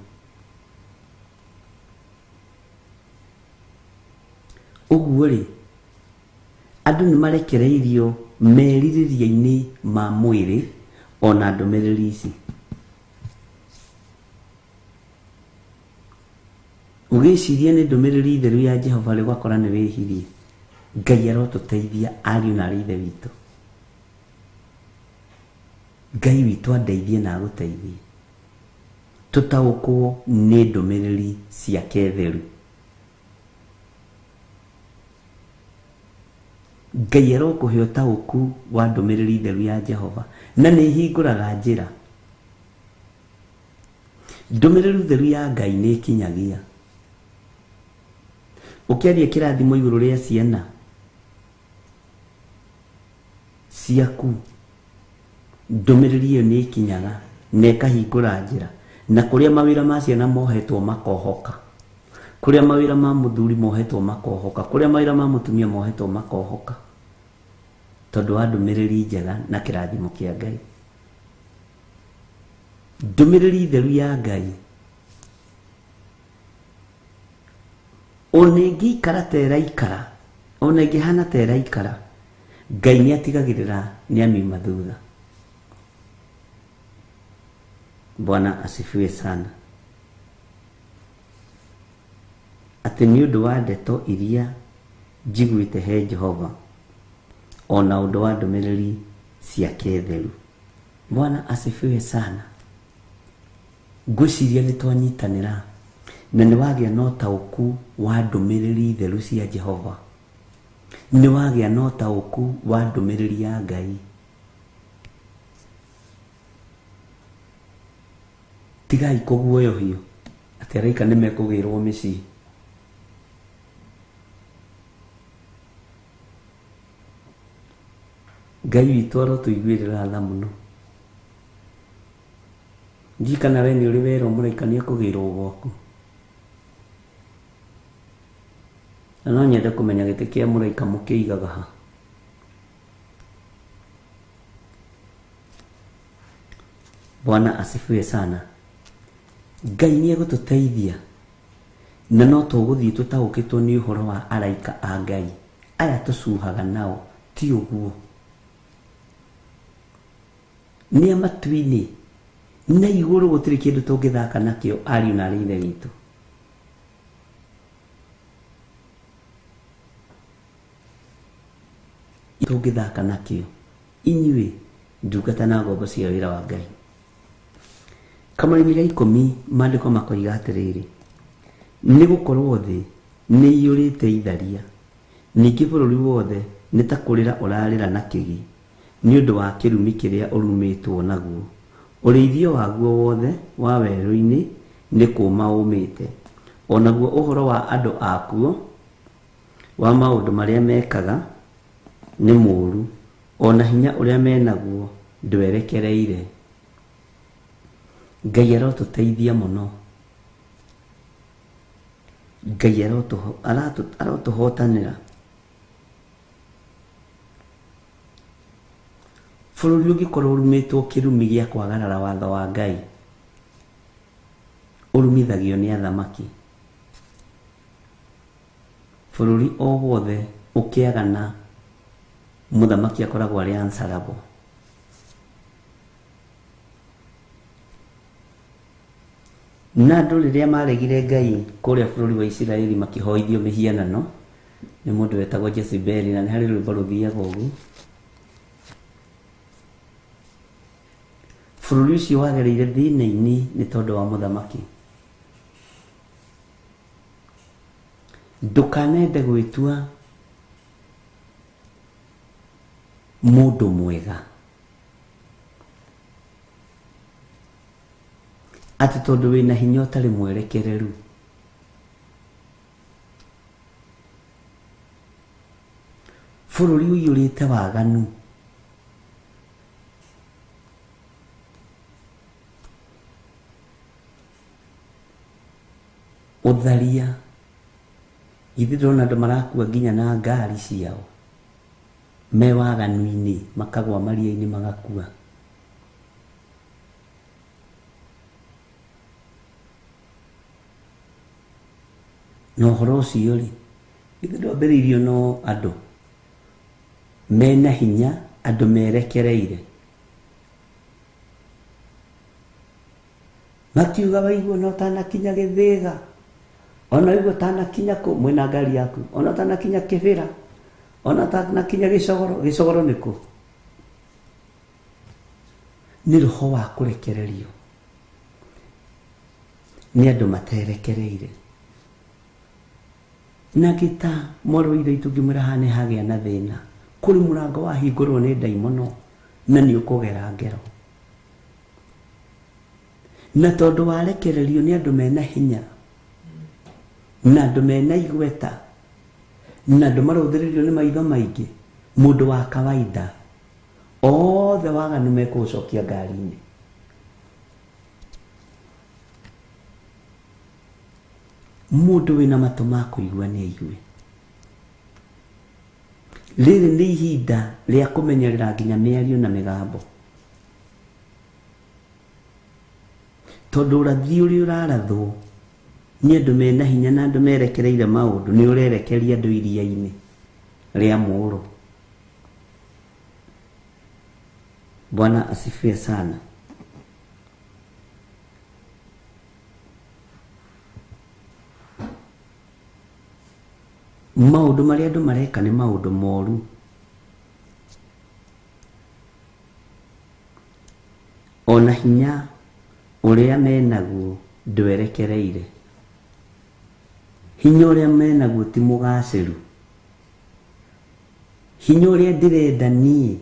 Ũguo rĩ, andũ nĩ marekereirio merirĩria-inĩ ma mwĩrĩ ona ndũmĩrĩri ici. Ũgĩciria nĩ ndũmĩrĩri theru ya Jehova rĩ, ũgakora nĩ wĩhirie. Ngai arotũteithia ariũ na arĩ ithe witũ. Ngai witũ andeithie na agũteithie. Tũtaũkwo nĩ ndũmĩrĩri ciake theru. Ngai arokũhe ũtaũku wa ndũmĩrĩri theru ya Jehova na nĩ ĩhingũraga njĩra. Ndũmĩrĩri theru ya Ngai nĩ ĩkinyagia. Ũkĩaria kĩrathimo igũrũ rĩa ciana ciaku, ndũmĩrĩri ĩyo nĩ ĩkinyaga na ĩkahingũra njĩra. Na kũrĩa mawĩra ma ciana mohetwo makohoka, kũrĩa mawĩra ma mũthuri mohetwo makohoka, kũrĩa mawĩra ma mũtumia mohetwo makohoka, tondũ wa ndũmĩrĩri njega na kĩrathimo kĩa Ngai. Ndũmĩrĩri theru ya Ngai ona ĩngĩikara ta ĩraikara, ona ĩngĩhana ta ĩraikara, Ngai nĩ atigagĩrĩra nĩ amiuma thutha. Bwana asifiwe sana. Atĩ nĩ ũndũ wa ndeto iria njiguĩte he Jehova, ona ũndũ wa ndũmĩrĩri ciake theru. Bwana asifiwe sana. Ngwĩciria nĩ twanyitanĩra na nĩ wagĩa na ũtaũku wa ndũmĩrĩri theru cia Jehova. Nĩ wagĩa na ũtaũku wa ndũmĩrĩri ya Ngai. Tigai kũguoyohio atĩ araika nĩ mekũgĩrwo mĩciĩ. Ngai witũ arotũiguĩrĩra tha mũno. Ndiũĩ kana we nĩ ũrĩ werwo mũraika nĩ ekũgĩrwo gwaku. Na no nyende kũmenya gĩtĩ kĩa mũraika mũkĩigaga ha. Bwana asifiwe sana. Ngai nĩ egũtũteithia na no tũgũthiĩ tũtaũkĩtwo nĩ ũhoro wa araika a Ngai aya tũcuhaga nao, ti ũguo? Nĩ a matu-inĩ na igũrũ, gũtirĩ kĩndũ tũngĩthaka nakĩo ariũ na arĩ ithe witũ. Tũngĩthaka nakĩo inyuĩ ndungata na ngombo cia wĩra wa Ngai. Kamũraini ga 10 maandĩko makoiga atĩrĩrĩ, nĩ gũkorwo thĩ nĩ iyũrĩte itharia, ningĩ bũrũri wothe nĩ ta kũrĩra ũrarĩra na kĩgi nĩ ũndũ wa kĩrumi kĩrĩa ũrumĩtwo naguo. Ũrĩithio waguo wothe wa werũ-inĩ nĩ kũũma ũũmĩte, o naguo ũhoro wa andũ akuo wa maũndũ marĩa mekaga nĩ mũũru, o na hinya ũrĩa me naguo ndwerekereire. Ngai arotũteithia mũno. Ngai arotũhotanĩra. Bũrũri ũngĩkorwo ũrumĩtwo kĩrumi gĩa kwagarara watho wa Ngai, ũrumithagio nĩ athamaki. Bũrũri o wothe ũkĩagana mũthamaki akoragwo arĩ answerable. Na andũ rĩrĩa maregire Ngai kũrĩa bũrũri wa Isiraeli makĩhoithio mĩhianano nĩ mũndũ wetagwo Jezebeli, na nĩ harĩ rwĩmbo rũthiaga ũguo. Bũrũri ũcio wagereire thĩna-inĩ nĩ tondũ wa mũthamaki. Ndũkanende gwĩtua mũndũ mwega atĩ tondũ wĩna hinya ũtarĩ mwerekereru. Bũrũri ũiyũrĩte waganu. Ũtharia. Githĩ ndũrona andũ marakua nginya na ngari ciao me waganu-inĩ, makagwa maria-inĩ magakua. Na ũhoro ũcio rĩ, githĩ ndwambĩrĩirio no andũ mena hinya, andũ merekereire. Makiuga waigua ona ũtanakinya Gĩthĩga, ona waigua ũtanakinya kũ, mwĩna ngari yaku, ona ũtanakinya Kĩbĩra, ona ũtanakinya Gĩcogoro. Gĩcogoro nĩ kũ? Nĩ roho wa kũrekererio nĩ andũ materekereire. Na ngĩta mwarĩ wa ithe witũ ngĩmwĩra haha nĩ hagĩa na thĩna, kũrĩ mũrango wahingũrwo nĩ ndaimono na nĩ ũkũgera ngero. Na tondũ warekererio nĩ andũ mena hinya na andũ mena igweta na andũ marũthĩrĩrio nĩ maitho maingĩ, mũndũ wa kawaida othe waganu mekũgũcokia ngari-inĩ. Mũndũ wĩna matũ ma kũigua nĩ aigue. Rĩrĩ nĩ ihinda rĩa kũmenyerera nginya mĩario na mĩgambo. Tondũ ũrathi ũrĩa ũrarathwo nĩ andũ mena hinya na andũ merekereire maũndũ nĩ ũrerekeria andũ iria-inĩ rĩa mũũrũ. Bwana asifiwe sana. Maũndũ marĩa andũ mareka nĩ maũndũ moru. Ona hinya ũrĩa menaguo ndwerekereire. Hinya ũrĩa menaguo ti mũgacĩru. Hinya ũrĩa ndĩrenda niĩ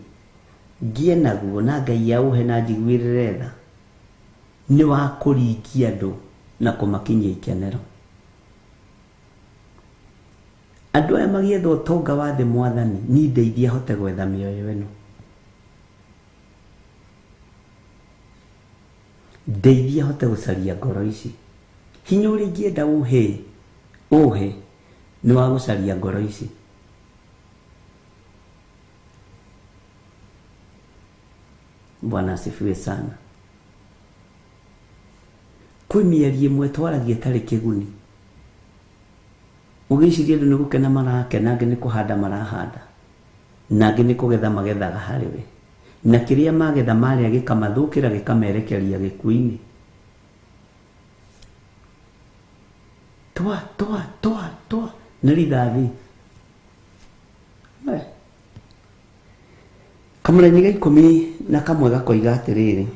ngĩe naguo na Ngai aũhe na njiguĩrĩre tha nĩ wa kũringia andũ na kũmakinyia ikenero. Andũ aya magĩetha ũtonga wa thĩ mwathani, niĩ ndeithia hote gwetha mĩoyo ĩno. Ndeithia hote gũcaria ngoro ici. Hinya ũrĩa ingĩenda ũhe ũhe nĩ wa gũcaria ngoro ici. Bwana asifiwe sana. Kwĩ mĩario ĩmwe twaragia ĩtarĩ kĩguni. Ũgĩciria andũ nĩ gũkena marakena, angĩ nĩ kũhanda marahanda, na angĩ nĩ kũgetha magethaga harĩ we. Na kĩrĩa magetha marĩa gĩkamathũkĩra gĩkamerekeria gĩkuũ-inĩ. Twa twa twa twa nĩ rithathi. Kamũraini ga 11 gakoiga atĩrĩrĩ,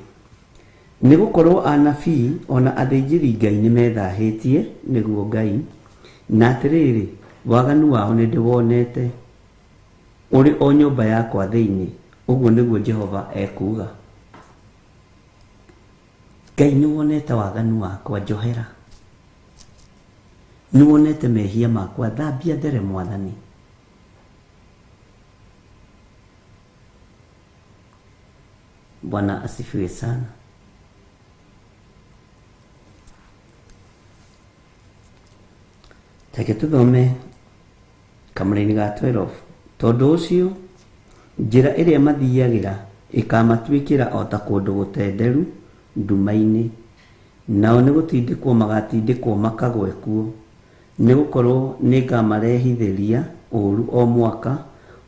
nĩ gũkorwo anabii ona athĩnjĩri Ngai nĩ methahĩtie nĩguo Ngai, na atĩrĩrĩ, waganu wao nĩ ndĩwonete ũrĩ o nyũmba yakwa thĩinĩ, ũguo nĩguo Jehova ekuuga. Ngai nĩ wonete waganu wakwa, njohera. Nĩ wonete mehia makwa, thambia there mwathani. Bwana asifiwe sana. Take tũthome kamũraini ga 12. Tondũ ũcio njĩra ĩrĩa mathiagĩra ĩkamatuĩkĩra o ta kũndũ gũtenderu nduma-inĩ, nao nĩ gũtindĩkwo magatindĩkwo makagwe kuo, nĩ gũkorwo nĩ ngamarehithĩria ũũru o mwaka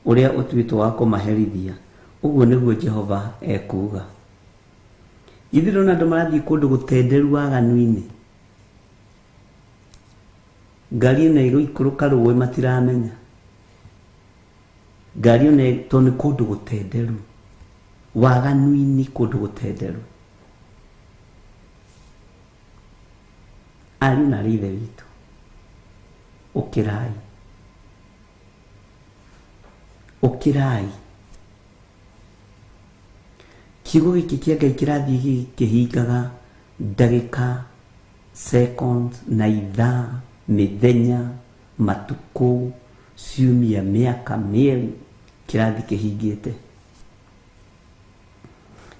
ũrĩa ũtuĩtwo wa kũmaherithia, ũguo nĩguo Jehova ekuuga. Ithuĩ ndĩrona andũ marathiĩ kũndũ gũtenderu waganu-inĩ. Ngari ĩno ĩgũikũrũka rũĩ matiramenya. Ngari ĩno tondũ nĩ kũndũ gũtenderu. Waganu-inĩ kũndũ gũtenderu. Ariũ na aarĩ a Ithe witũ, ũkĩrai. Ũkĩrai. Kiugo gĩkĩ kĩa Ngai kĩrathiĩ gĩkĩhingaga ndagĩka, seconds na ithaa, mĩthenya, matukũ, ciumia, mĩaka, mĩeri, kĩrathiĩ kĩhingĩte.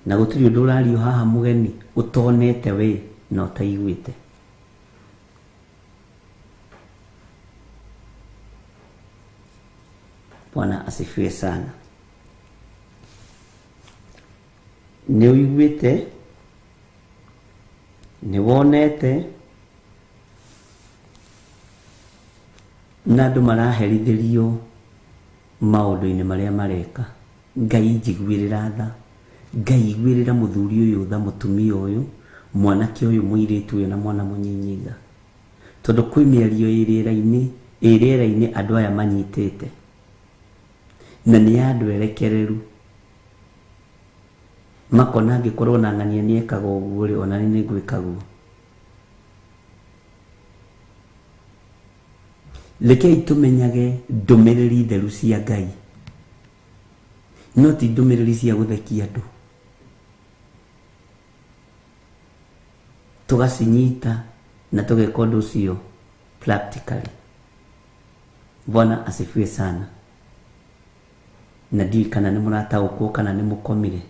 Na gũtirĩ ũndũ ũrario haha mũgeni ũtonete we na ũtaiguĩte. Bwana asifiwe sana. Nĩ ũiguĩte, nĩ wonete, na andũ maraherithĩrio maũndũ-inĩ marĩa mareka. Ngai njiguĩrĩra tha, Ngai iguĩrĩra mũthuri ũyũ tha, mũtumia ũyũ, mwanake ũyũ, mũirĩtu ũyũ na mwana mũnyinyi tha. Tondũ kwĩ mĩario ĩ rĩera-inĩ, ĩ rĩera-inĩ andũ aya manyitĩte. Na nĩ ya andũ erekereru. Makona angĩkorwo na ng'ania nĩ ekaga ũguo rĩ, ona niĩ nĩ ngwĩka guo. Rekei tũmenyage ndũmĩrĩri theru cia Ngai, no ti ndũmĩrĩri cia gũthekia andũ. Tũgacinyita na tũgeka ũndũ ũcio practically. Bwana asifiwe sana. Na ndiũĩ kana nĩ mũrataũkwo kana nĩ mũkomire.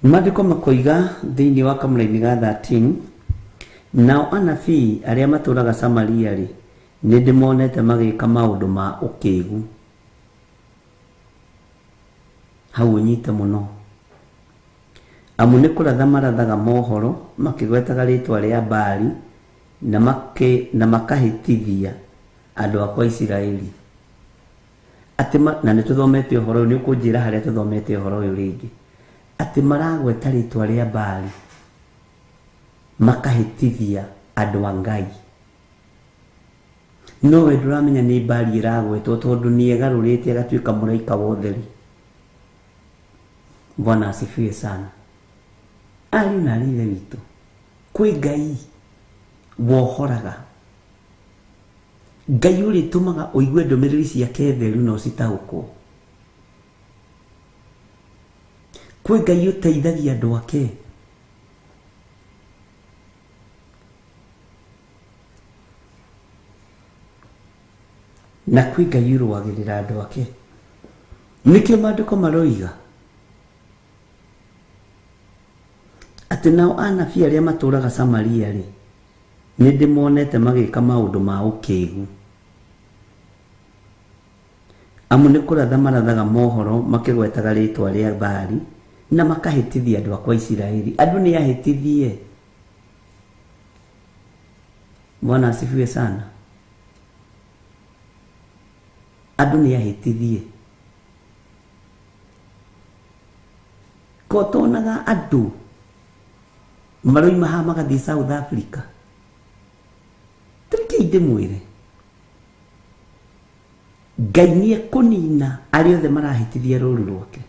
Maandĩko makoiga thĩinĩ wa kamũraini ga 13, nao anabii arĩa matũũraga Samaria rĩ, nĩ ndĩmonete magĩka maũndũ ma ũkĩgu. Hau ũnyite mũno. Amu nĩ kũratha marathaga mohoro makĩgwetaga rĩĩtwa rĩa Baali na makahĩtithia andũ akwa Isiraeli. Atĩ na nĩ tũthomete ũhoro ũyũ, nĩ ũkũnjĩra harĩa tũthomete ũhoro ũyũ rĩngĩ. Atĩ maragweta rĩĩtwa rĩa Baali makahĩtithia andũ a Ngai. No we ndũramenya nĩ Baali ĩragwetwo tondũ nĩ egarũrĩte agatuĩka mũraika wa ũtheri. Bwana asifiwe sana. Ariũ na aarĩ a Ithe witũ, kwĩ Ngai Wohoraga. Ngai ũrĩtũmaga ũigue ndũmĩrĩri ciake theru na ũcitaũkwo. Kwĩ Ngai ũteithagia andũ ake. Na kwĩ Ngai ũrũagĩrĩra andũ ake. Nĩkĩo maandĩko maroiga atĩ nao anabii arĩa matũũraga Samaria rĩ, nĩ ndĩmonete magĩka maũndũ ma ũkĩgu. Amu nĩ kũratha marathaga mohoro makĩgwetaga rĩĩtwa rĩa Baali, na makahĩtithia andũ akwa Isiraeli. Andũ nĩ ahĩtithie. Bwana asifiwe sana. Andũ nĩ ahĩtithie. Ko tonaga andũ maroima haha magathiĩ South Africa. Tũrĩkei ndĩmwĩre. Ngai nĩ ekũnina arĩa othe marahĩtithia rũru rwake.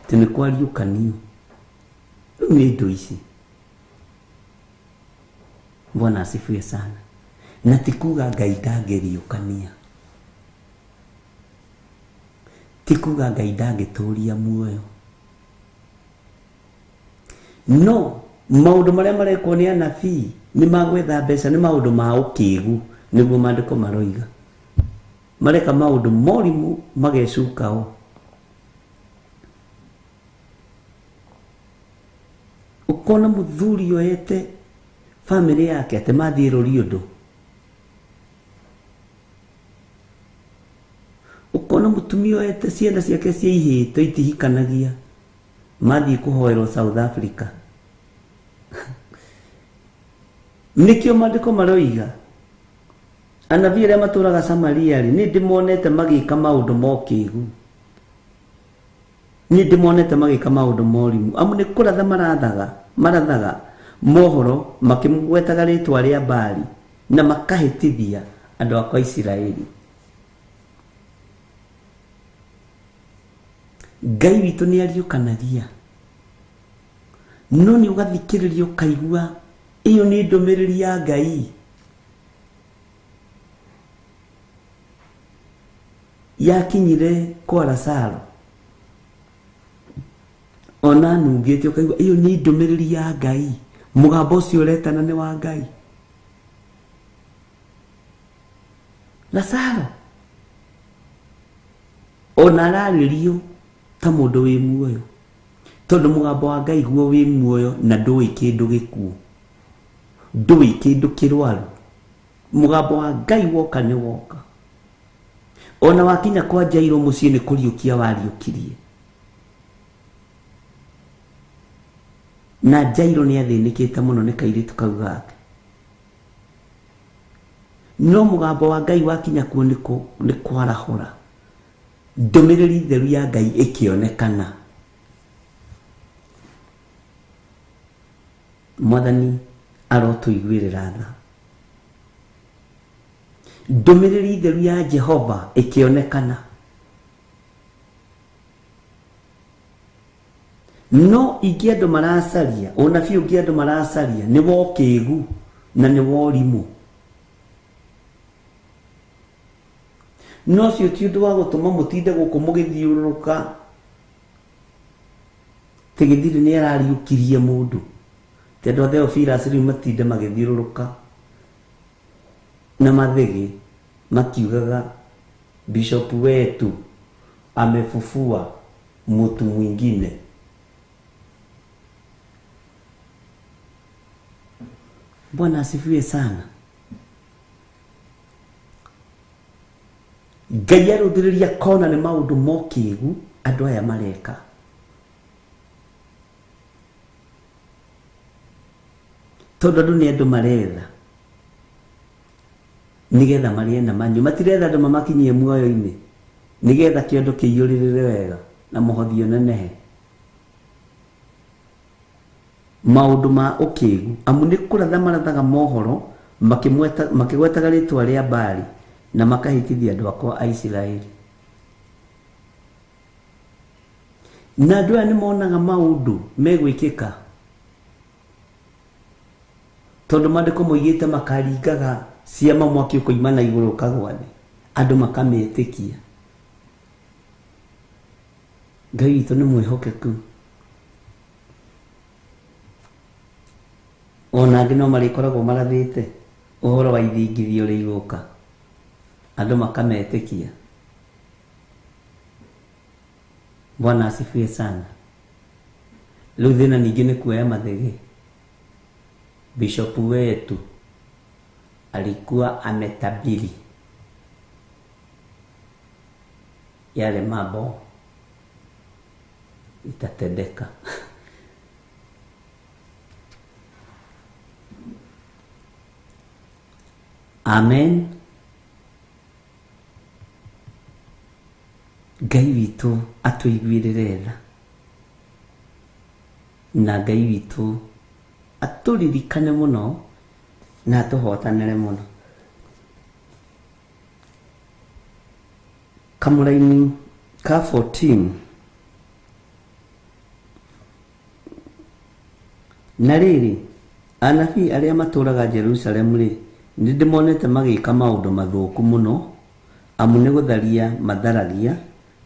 Atĩ nĩ kwariũkanio. Rĩu nĩ indo ici. Bwana asifiwe sana. Na ti kuga Ngai ndangĩriũkania. Ti kuga Ngai ndangĩtũria muoyo. No maũndũ marĩa marekwo nĩ anabii nĩ magwetha mbeca, nĩ maũndũ ma ũkĩgu, nĩguo maandĩko maroiga. Mareka maũndũ morimũ magecuka o. Ũkona mũthuri oete bamĩrĩ yake atĩ mathiĩ rũri ũndũ. Ũkona mũtumia oete ciana ciake cia ihĩto itihikanagia, mathiĩ kũhoerwo South Africa. Nĩkĩo maandĩko maroiga anabii arĩa matũraga Samaria rĩ, nĩ ndĩmonete magĩka maũndũ ma ũkĩgu. Nĩ ndĩmonete magĩka maũndũ morimũ. Amu nĩ kũratha marathaga mohoro makĩmũgwetaga rĩtwa rĩa Baali na makahĩtithia andũ akwa Isiraeli. Ngai witũ nĩ ariũkanagia. No nĩ ũgathikĩrĩria ũkaigua ĩyo nĩ ndũmĩrĩri ya Ngai. Yakinyire kwa Lazaro. Ona nungĩte ũkaigua ĩyo nĩ ndũmĩrĩri ya Ngai. Mũgambo ũcio ũretana nĩ wa Ngai. Lazaro ona ararĩrio ta mũndũ wĩ muoyo, tondũ mũgambo wa Ngai guo wĩ muoyo na ndũĩ kĩndũ gĩkuũ, ndũĩ kĩndũ kĩrwaru. Mũgambo wa Ngai woka nĩ woka. Ona wakinya kwa Jairo mũciĩ nĩ kũriũkia wariũkirie. Na Jairo nĩ athĩnĩkĩte mũno nĩ kairĩtu kau gake. No mũgambo wa Ngai wakinya kuo nĩ kwarahũra. Ndũmĩrĩri theru ya Ngai ĩkĩonekana. Mwathani arotũiguĩrĩra tha. Ndũmĩrĩri theru ya Jehova ĩkĩonekana. No ingĩ andũ maracaria, ũnabii ũngĩ andũ maracaria nĩ wa ũkĩgu na nĩ wa ũrimũ. No ũcio ti ũndũ wa gũtũma mũtinde gũkũ mũgĩthiũrũrũka. Tĩ gĩthiri nĩ arariũkirie mũndũ. Ti andũ a Theophilus rĩu matinde magĩthiũrũrũka na mathĩgĩ makiugaga bishop wetu amefufua mtu mwingine. Bwana asifiwe sana. Ngai arũthĩrĩria kona nĩ maũndũ mokĩgu andũ aya mareka. Tondũ andũ nĩ andũ maretha nĩgetha marĩe na manyue, matiretha andũ mamakinyie muoyo-inĩ nĩgetha kĩondo kĩiyũrĩrĩre wega na mũhothi ũnenehe. Maũndũ ma ũkĩgu, amu nĩ kũratha marathaga mohoro makĩgwetaga rĩtwa rĩa Baali na makahĩtithia andũ akwa a Isiraeli. Na andũ aya nĩ monaga maũndũ megwĩkĩka. Tondũ maandĩko moigĩte makaringaga ciama mwaki ũkoima na igũrũ ũkagwa thĩ, andũ makametĩkia. Ngai witũ nĩ mwĩhokeku. Ona angĩ no marĩkoragwo marathĩte ũhoro wa ithingithia ũrĩa igũka, andũ makametĩkia. Bwana asifiwe sana. Rĩu thĩna ningĩ nĩ kuoya mathege. Bishop wetu alikuwa ametabiri yale mambo itatendeka. Amen. Ngai witũ atũiguĩrĩre tha, na Ngai witũ atũririkane mũno na atũhotanĩre mũno. Kamũraini ka 14. Na rĩrĩ, anabii arĩa matũũraga Jerusalemu rĩ, nĩndĩmonete magĩka maũndũ mathũku mũno, amu nĩ gũtharia matharagia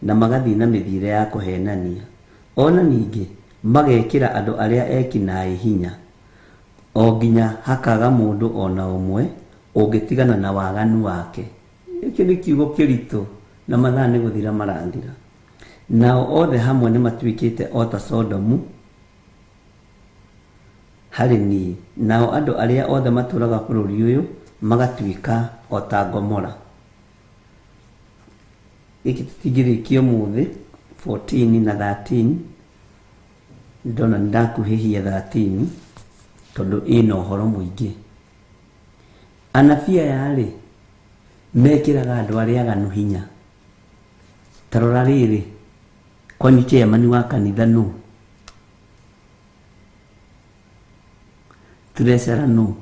na magathiĩ na mĩthiĩre ya kũhenania. Ona ningĩ magekĩra andũ arĩa eki naĩ hinya, o nginya hakaga mũndũ ona ũmwe ũngĩtigana na waganu wake. Gĩkĩ nĩ kiugo kĩritũ na mathaa nĩ gũthira marathira. Nao othe hamwe nĩ matuĩkĩte o ta Sodomu harĩ niĩ, nao andũ arĩa othe matũũraga bũrũri ũyũ magatuĩka o ta Gomora. Gĩkĩ tũtingĩrĩkia ũmũthĩ, 14 na 13. Ndona nĩndakuhĩhia 13 tondũ ĩna ũhoro mũingĩ. Anabii aya rĩ, mekĩraga andũ arĩa aganu hinya. Ta rora rĩrĩ, kwanyu chairman wa kanitha nũ? Treasurer nũ?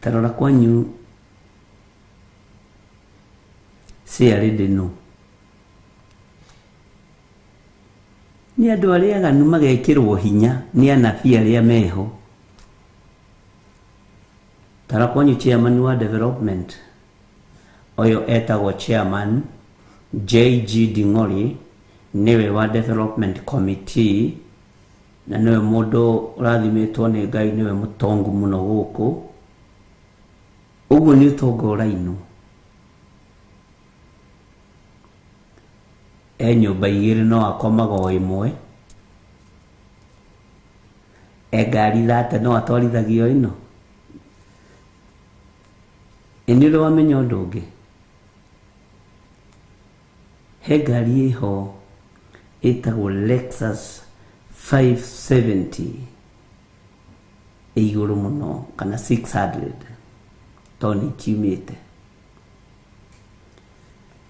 Ta rora kwanyu chairlady nũ? Nĩ andũ arĩa aganu magekĩrwo hinya nĩ anabii arĩa meho. Tara kwanyu chairman wa development ũyũ etagwo chairman JG Ding'ori, nĩwe wa development committee, na nĩwe mũndũ ũrathimĩtwo nĩ Ngai, nĩwe mũtongu mũno gũkũ. Ũguo nĩ ũtonga ũrainwo. E nyũmba igĩrĩ no akomaga o ĩmwe, e ngari thate no atwarithagia o ĩno. Ĩ nĩ ũrĩ wamenya ũndũ ũngĩ? He ngari ĩho ĩtagwo Lexus 570 ĩ igũrũ mũno, kana 600 tondũ nĩ ikiumĩte.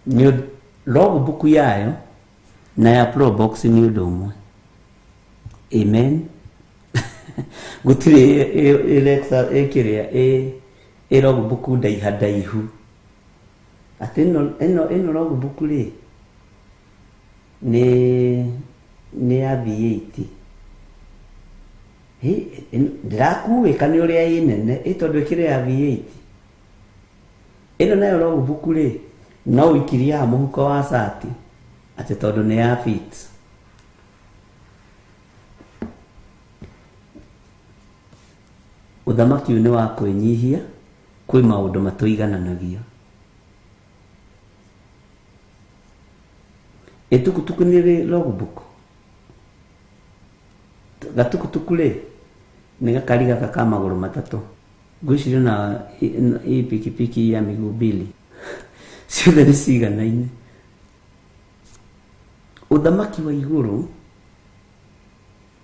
Nĩ logbook yayo na ya Probox nĩ ũndũ ũmwe. Amen. Gũtirĩ ĩ Lexus ĩkĩrĩa ĩ logbook ndaiha ndaihu. Atĩ ĩno logbook rĩ nĩ ya V8. Ndĩrakuĩka nĩ ũrĩa ĩ nene, ĩ tondũ ĩkĩrĩ ya V8. Ĩno nayo logbook rĩ no ũikirie haha mũhuko wa cati atĩ tondũ nĩ ya Fit. Ũthamaki ũyũ nĩ wa kwĩnyihia, kwĩ maũndũ matũigananagia. Ĩtukutuku nĩ rĩ logbook? Gatukutuku rĩ nĩ gakari gaka ka magũrũ matatũ. Ngwĩciria na hii pikipiki ya miguu mbili ciothe nĩ ciganaine. Ũthamaki wa igũrũ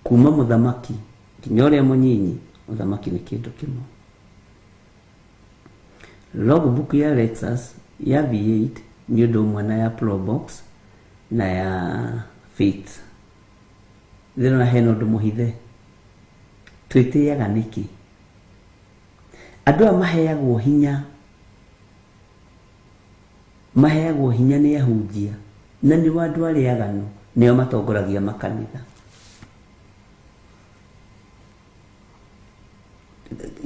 kuma mũthamaki nginya ũrĩa mũnyinyi, ũthamaki nĩ kĩndũ kĩmwe. Logbook ya Lexus ya V8 nĩ ũndũ ũmwe na ya Probox na ya Fit. Ndĩrona hena ũndũ mũhithe. Twĩtĩaga nĩkĩ? Andũ aya maheagwo hinya, maheagwo hinya nĩ ahunjia, na nĩo andũ arĩa aganu nĩo matongoragia makanitha.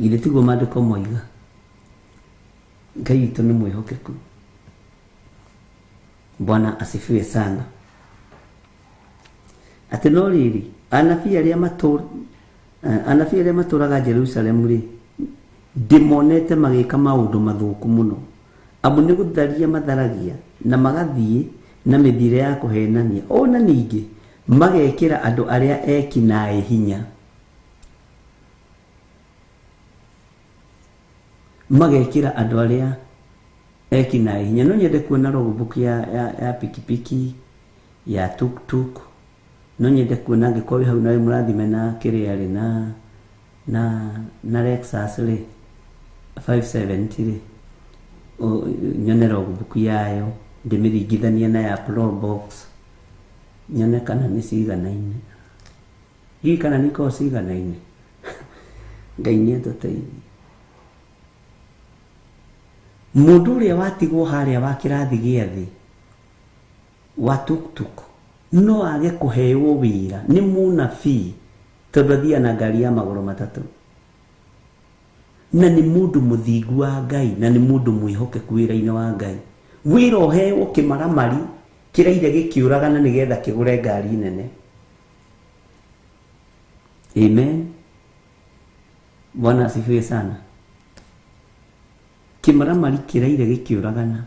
Githĩ tiguo maandĩko moiga? Ngai witũ nĩ mwĩhokeku. Bwana asifiwe sana. Atĩ no rĩrĩ, anabii arĩa matũ anabii arĩa matũraga Jerusalemu rĩ, ndĩmonete magĩka maũndũ mathũku mũno. Amu nĩ gũtharia matharagia na magathiĩ na mĩthiĩre ya kũhenania, o na ningĩ magekĩra andũ arĩa eki naĩ hinya. Magekĩra andũ arĩa eki naĩ hinya. No nyende kuona logbook ya pikipiki, ya tuktuk. No nyende kuona angĩkorwo wĩ hau na wĩ mũrathime na kĩrĩa rĩ, na Lexus rĩ, 570 rĩ, nyone logbook yayo, ndĩmĩringithanie na ya Probox, nyone kana nĩ ciganaine. Hihi kana nĩ ikoragwo ciganaine. Ngai nĩ atũteithie. Mũndũ ũrĩa watigwo harĩa wa kĩrathi gĩa thĩ wa tuktuk no age kũheo wĩra nĩ mũnabii tondũ athiaga na ngari ya magũrũ matatũ, na nĩ mũndũ mũthingu wa Ngai, na nĩ mũndũ mwĩhokeku wĩra-inĩ wa Ngai. Wĩra ũheagwo kĩmaramari kĩraire gĩkĩũragana nĩgetha kĩgũre ngari nene. Amen. Bwana asifiwe sana. Kĩmaramari kĩraire gĩkĩũragana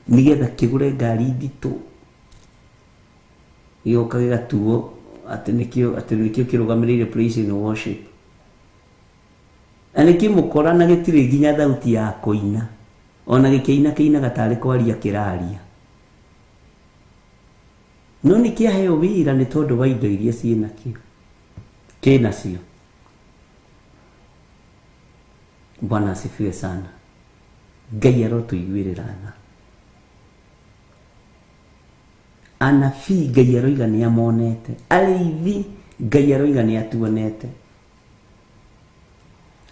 nĩgetha kĩgũre ngari nditũ, gĩgoka gĩgatuo atĩ nĩkĩo kĩrũgamĩrĩire praise and worship, na nĩkĩmũkora na gĩtirĩ nginya thauti ya kũina, ona gĩkĩina kĩinaga tarĩ kwaria kĩraria, no nĩ kĩaheo wĩra nĩ tondũ wa indo iria ciĩnakĩo kĩnacio. Bwana asifiwe sana. Ngai arotũiguĩrĩra tha. Anabii Ngai aroiga nĩ amonete, arĩithi Ngai aroiga nĩ atuonete.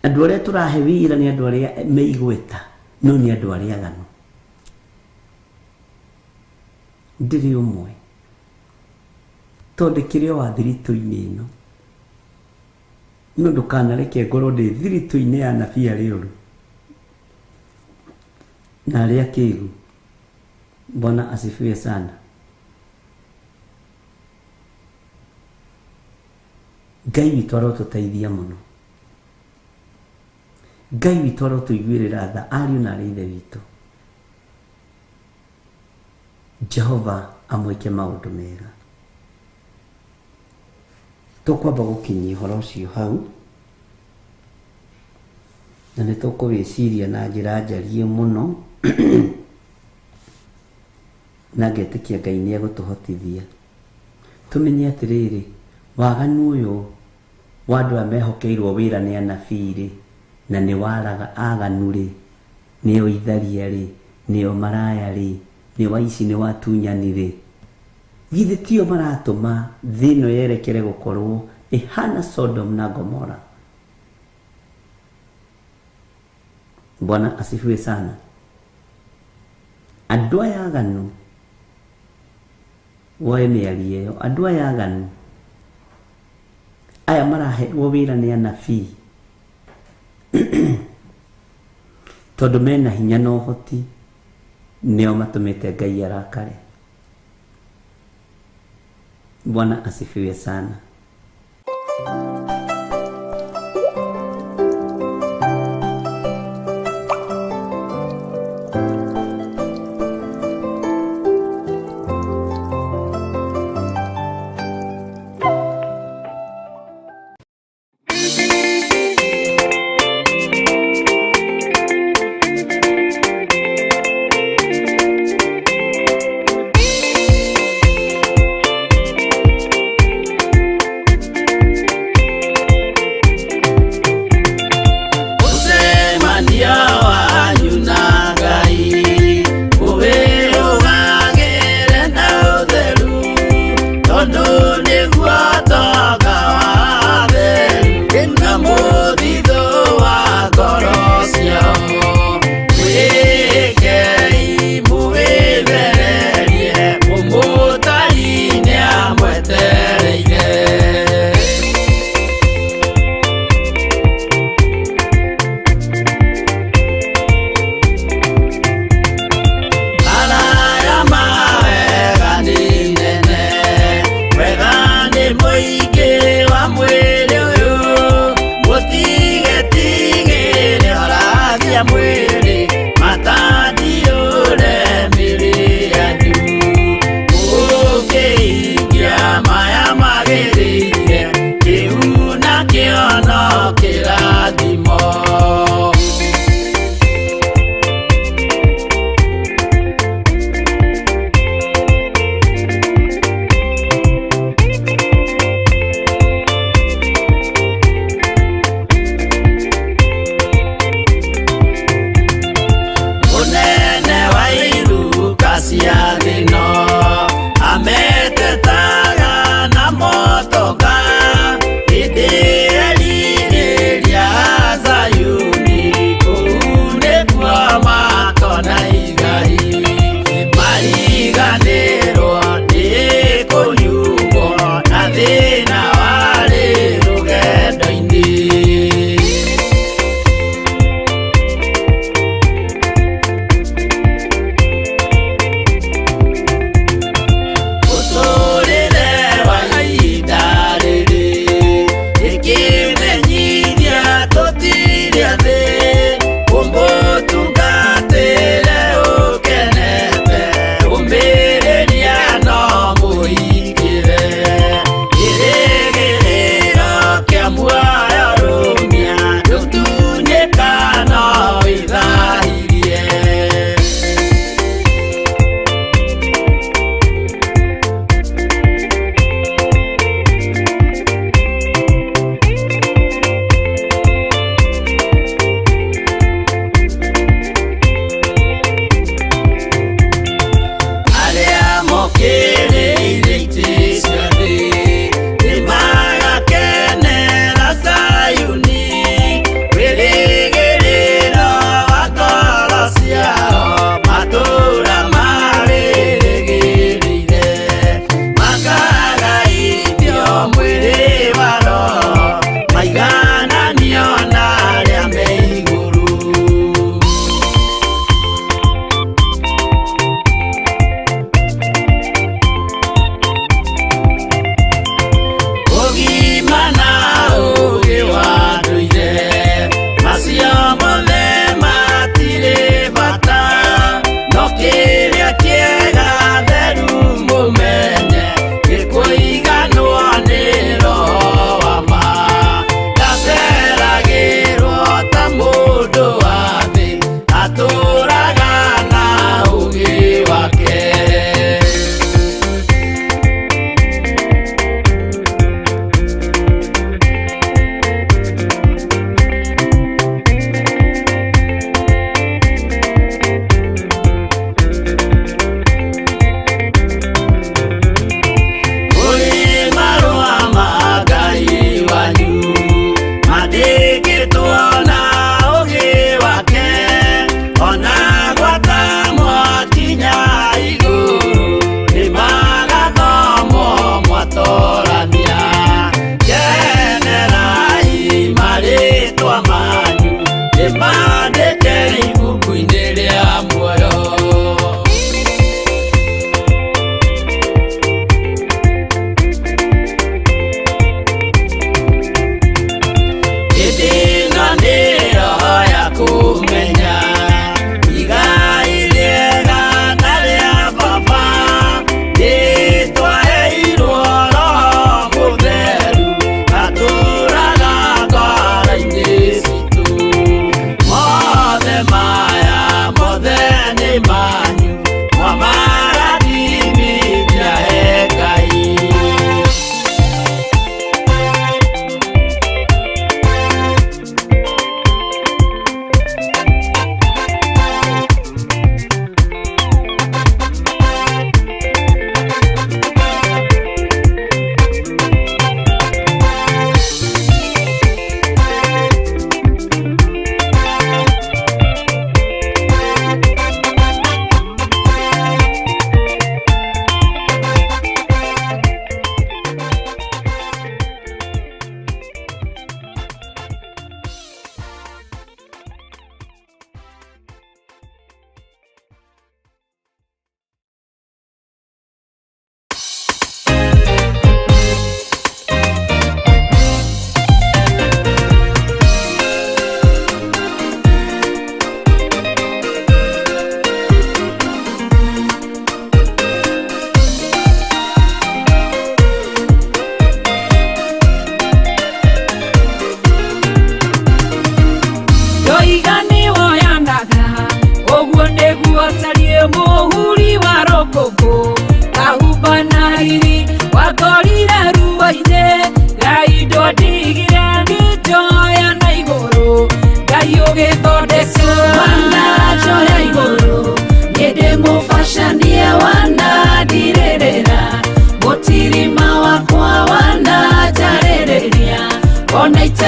Andũ arĩa tũrahe wĩra nĩ andũ arĩa me igweta, no nĩ andũ arĩa aganu. Ndĩrĩ ũmwe tondũ kĩrĩ o wa thiritũ-inĩ ĩno, no ndũkanareke ngorwo ndĩ thiritũ-inĩ ya anabii arĩa oru na arĩa akĩgu. Bwana asifiwe sana. Ngai witũ arotũteithia mũno. Ngai witũ arotũiguĩrĩra tha, ariũ na arĩ ithe witũ. Jehova amwĩke maũndũ mega. Tũkwamba gũkinyia ũhoro ũcio hau, na nĩ tũkũwĩciria na njĩra njariĩ mũno, na ngetĩkia Ngai nĩ egũtũhotithia tũmenye atĩrĩrĩ, waganu ũyũ wa andũ aya mehokeirwo wĩra nĩ anabii rĩ, na nĩ waraga aganu rĩ, nĩo itharia rĩ, nĩo maraya rĩ, nĩ waici, nĩ watunyani rĩ, githĩ tio maratũma thĩ ĩno yerekere gũkorwo ĩhana Sodom na Gomora? Bwana asifiwe sana. Andũ aya aganu, woe mĩario ĩyo, andũ aya aganu aya maraheirwo wĩra nĩ anabii tondũ mena hinya na ũhoti, nĩo matũmĩte Ngai arakare. Bwana asifiwe sana. Ĩyo no kĩrathimo. Mũnene wa iruka cia thĩno ametetaga na motoka hĩndĩ erirĩte.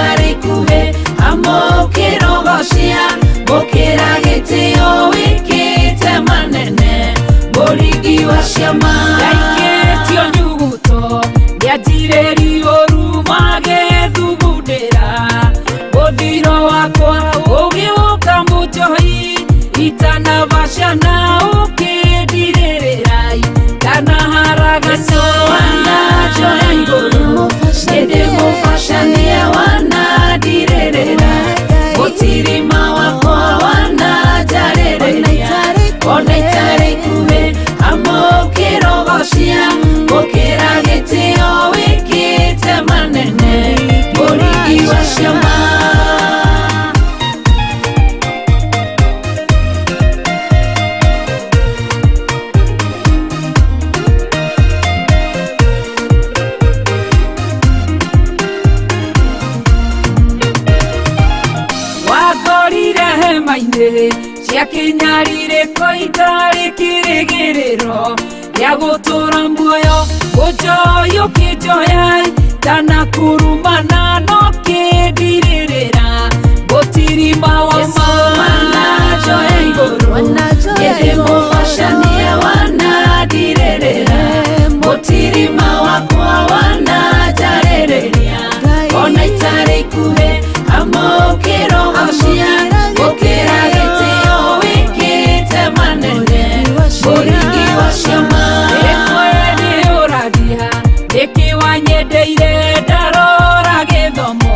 itarĩ ikuhĩ amũkĩra ũgocia gũkĩra gĩtĩo wĩkĩte manene mũringi wa ciama ndaikĩtio nyuguto ndĩanjirĩrio ruma gĩthugundĩra mũthiro wakwa ũgĩũka mũnjohi itanabacana ũkĩndirĩrĩra ndanaharagana wananjoya igũrũ ĩndĩ mũbacanie wanandirĩrĩra mũtirima wakwa wananjarĩrĩria ona itarĩ ikuhĩ amũkĩra ũgocia gũkĩra gĩtĩo wĩkĩte manene mũringi wa ciama. Wakorire hema-inĩ cia kĩnyarirĩko itarĩ kĩrĩgĩrĩro gĩa gũtũra muoyo ũnjoyi ũkĩnjoya ndanakurumana no kĩndirĩrĩra mũtirima wa ma wananjoya igũrũ ĩndĩ mũbacanie wanandirĩrĩra mũtirima wakwa wananjarĩrĩria ona itarĩ ikuhĩ amũkĩra ũgocia gũkĩra gĩtĩo wĩkĩte manene mũringi wa ciama rĩmwe ndĩũragia nĩkĩ wanyendeire ndarora gĩthomo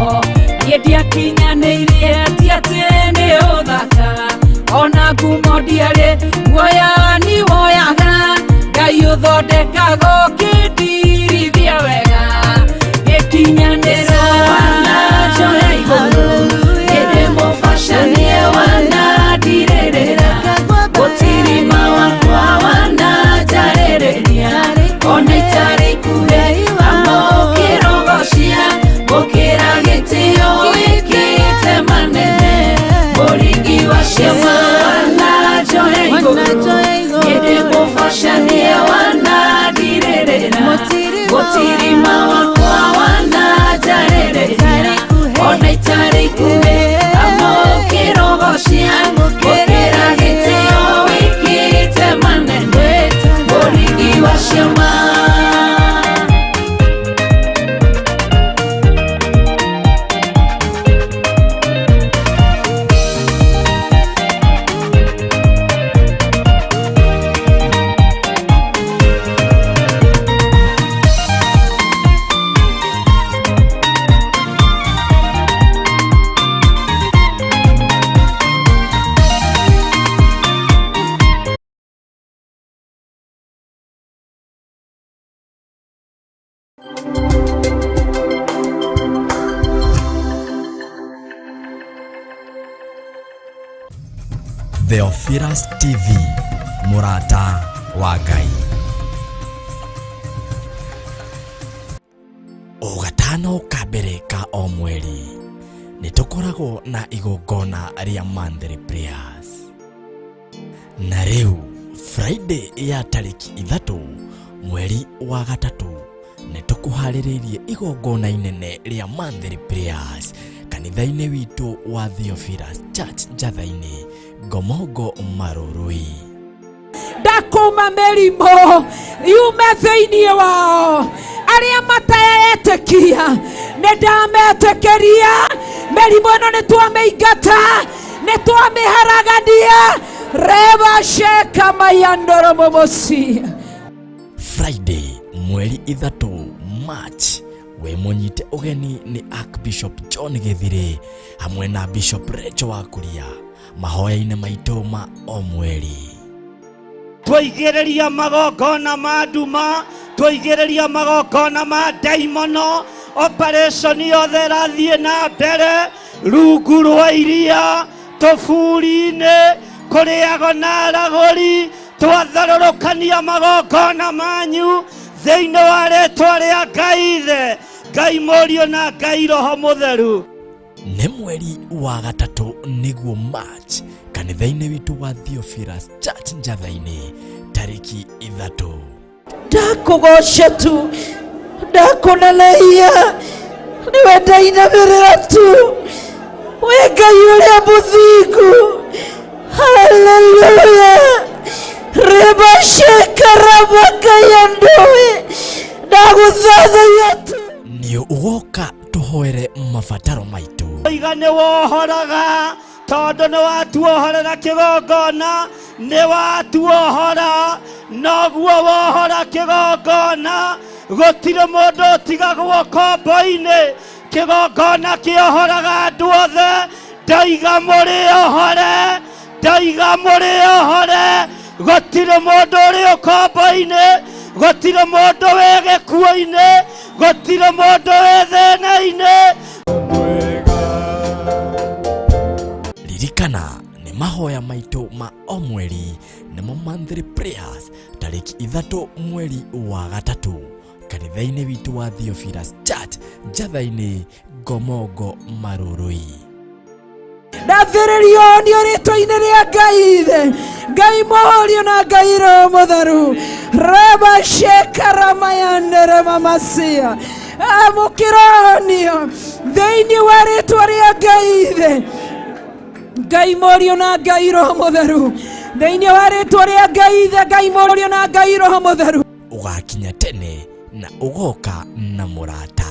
niĩ ndiakinyanĩirie ti atĩ nĩ ũthaka ona ngumo ndiarĩ guoya ni woyaga Ngai ũthondekaga ũkĩndirithia wega gĩkinyanĩra wananjoya igũrũ ĩndĩ mũbacanie wanandirĩrĩra mũtirima wakwa wananjarĩrĩria ona itarĩ ikuhĩ amũkĩra ũgocia gũkĩra gĩtĩo wĩkĩte manene mũringi wa ciama wananjoya igũrũ ĩndĩ mũbacanie wanandirĩrĩra mũtirima wakwa wananjarĩrĩria ona itarĩ ikuhĩ amũkĩra ũgocia gũkĩra gĩtĩo wĩkĩte manene mũringi wa ciama. Theophilus TV, mũrata wa Ngai. O gatano ka mbere ka o mweri nĩ tũkoragwo na igongona rĩa monthly prayers. Na rĩu Friday ya tarĩki 3 mweri wa 3 nĩ tũkũharĩrĩirie igongona inene rĩa monthly prayers kanitha-inĩ witũ wa Theophilus Church Njatha-inĩ, Ngomongo Marurui. Ndakũma mĩrimũ yume thĩinĩ wao arĩa mataetĩkia nĩ ndametĩkĩria mĩrimũ ĩno nĩ twamĩingata nĩ twamĩharagania reba sheka mayandoro momosi. Friday mweri 3 March we mũnyite ũgeni nĩ Archbishop John Gĩthirĩ hamwe na Bishop Rachel Wakuria mahoya-inĩ maitũ ma o mweri. Twaigĩrĩria magongona ma nduma, twaigĩrĩria magongona ma ndaimono, operation yothe ĩrathiĩ na mbere rungu rwa iria tũburi-inĩ kũrĩago na aragũri, twatharũrũkania magongona manyu thĩinĩ wa rĩtwa rĩa Ngai Ithe, Ngai Mũriũ na Ngai Roho Mũtheru. Nĩ mweri wa 3 nĩguo March kanitha-inĩ witũ wa Theophilus Church Njatha-inĩ tarĩki 3. Ndakũgoca tu, ndakũneneia, Nĩwe ndainamĩrĩra tu, wĩ Ngai ũrĩa mũthingu. Haleluya. Rĩmacĩkarabakayandowe ndagũthathaiya tu. Nĩ ũgoka tũhoere mabataro maitũ. Iga nĩ wohoraga tondũ nĩ watuohorera kĩgongona, nĩ watuohora, noguo wohora kĩgongona, gũtirĩ mũndũ ũtigagwo kombo-inĩ. Kĩgongona kĩohoraga andũ othe. Ndaiga mũrĩohore, ndaiga mũrĩohore, gũtirĩ mũndũ ũrĩ ũkombo-inĩ, gũtirĩ mũndũ wĩ gĩkuũ-inĩ, gũtirĩ mũndũ wĩ thĩna-inĩ. Ririkana nĩ mahoya maitũ ma o mweri, nĩmo monthly prayers, tarĩki 3 mweri wa 3 kanitha-inĩ witũ wa Theophilus Church, Njatha-inĩ, Ngomongo, Marurui. Ndathĩrĩrio nĩ rĩtwa-inĩ rĩa Ngai Ithe, Ngai Mũriũ na Ngai Roho Mũtheru. Reba shekaramayandere mamasia, amũkĩronio thĩinĩ wa rĩtwa rĩa Ngai Ithe, Ngai Mũriũ na Ngai Roho Mũtheru, thĩinĩ wa rĩtwa rĩa Ngai Ithe, Ngai Mũriũ na Ngai Roho Mũtheru. Ũgakinya tene na ũgoka na mũrata.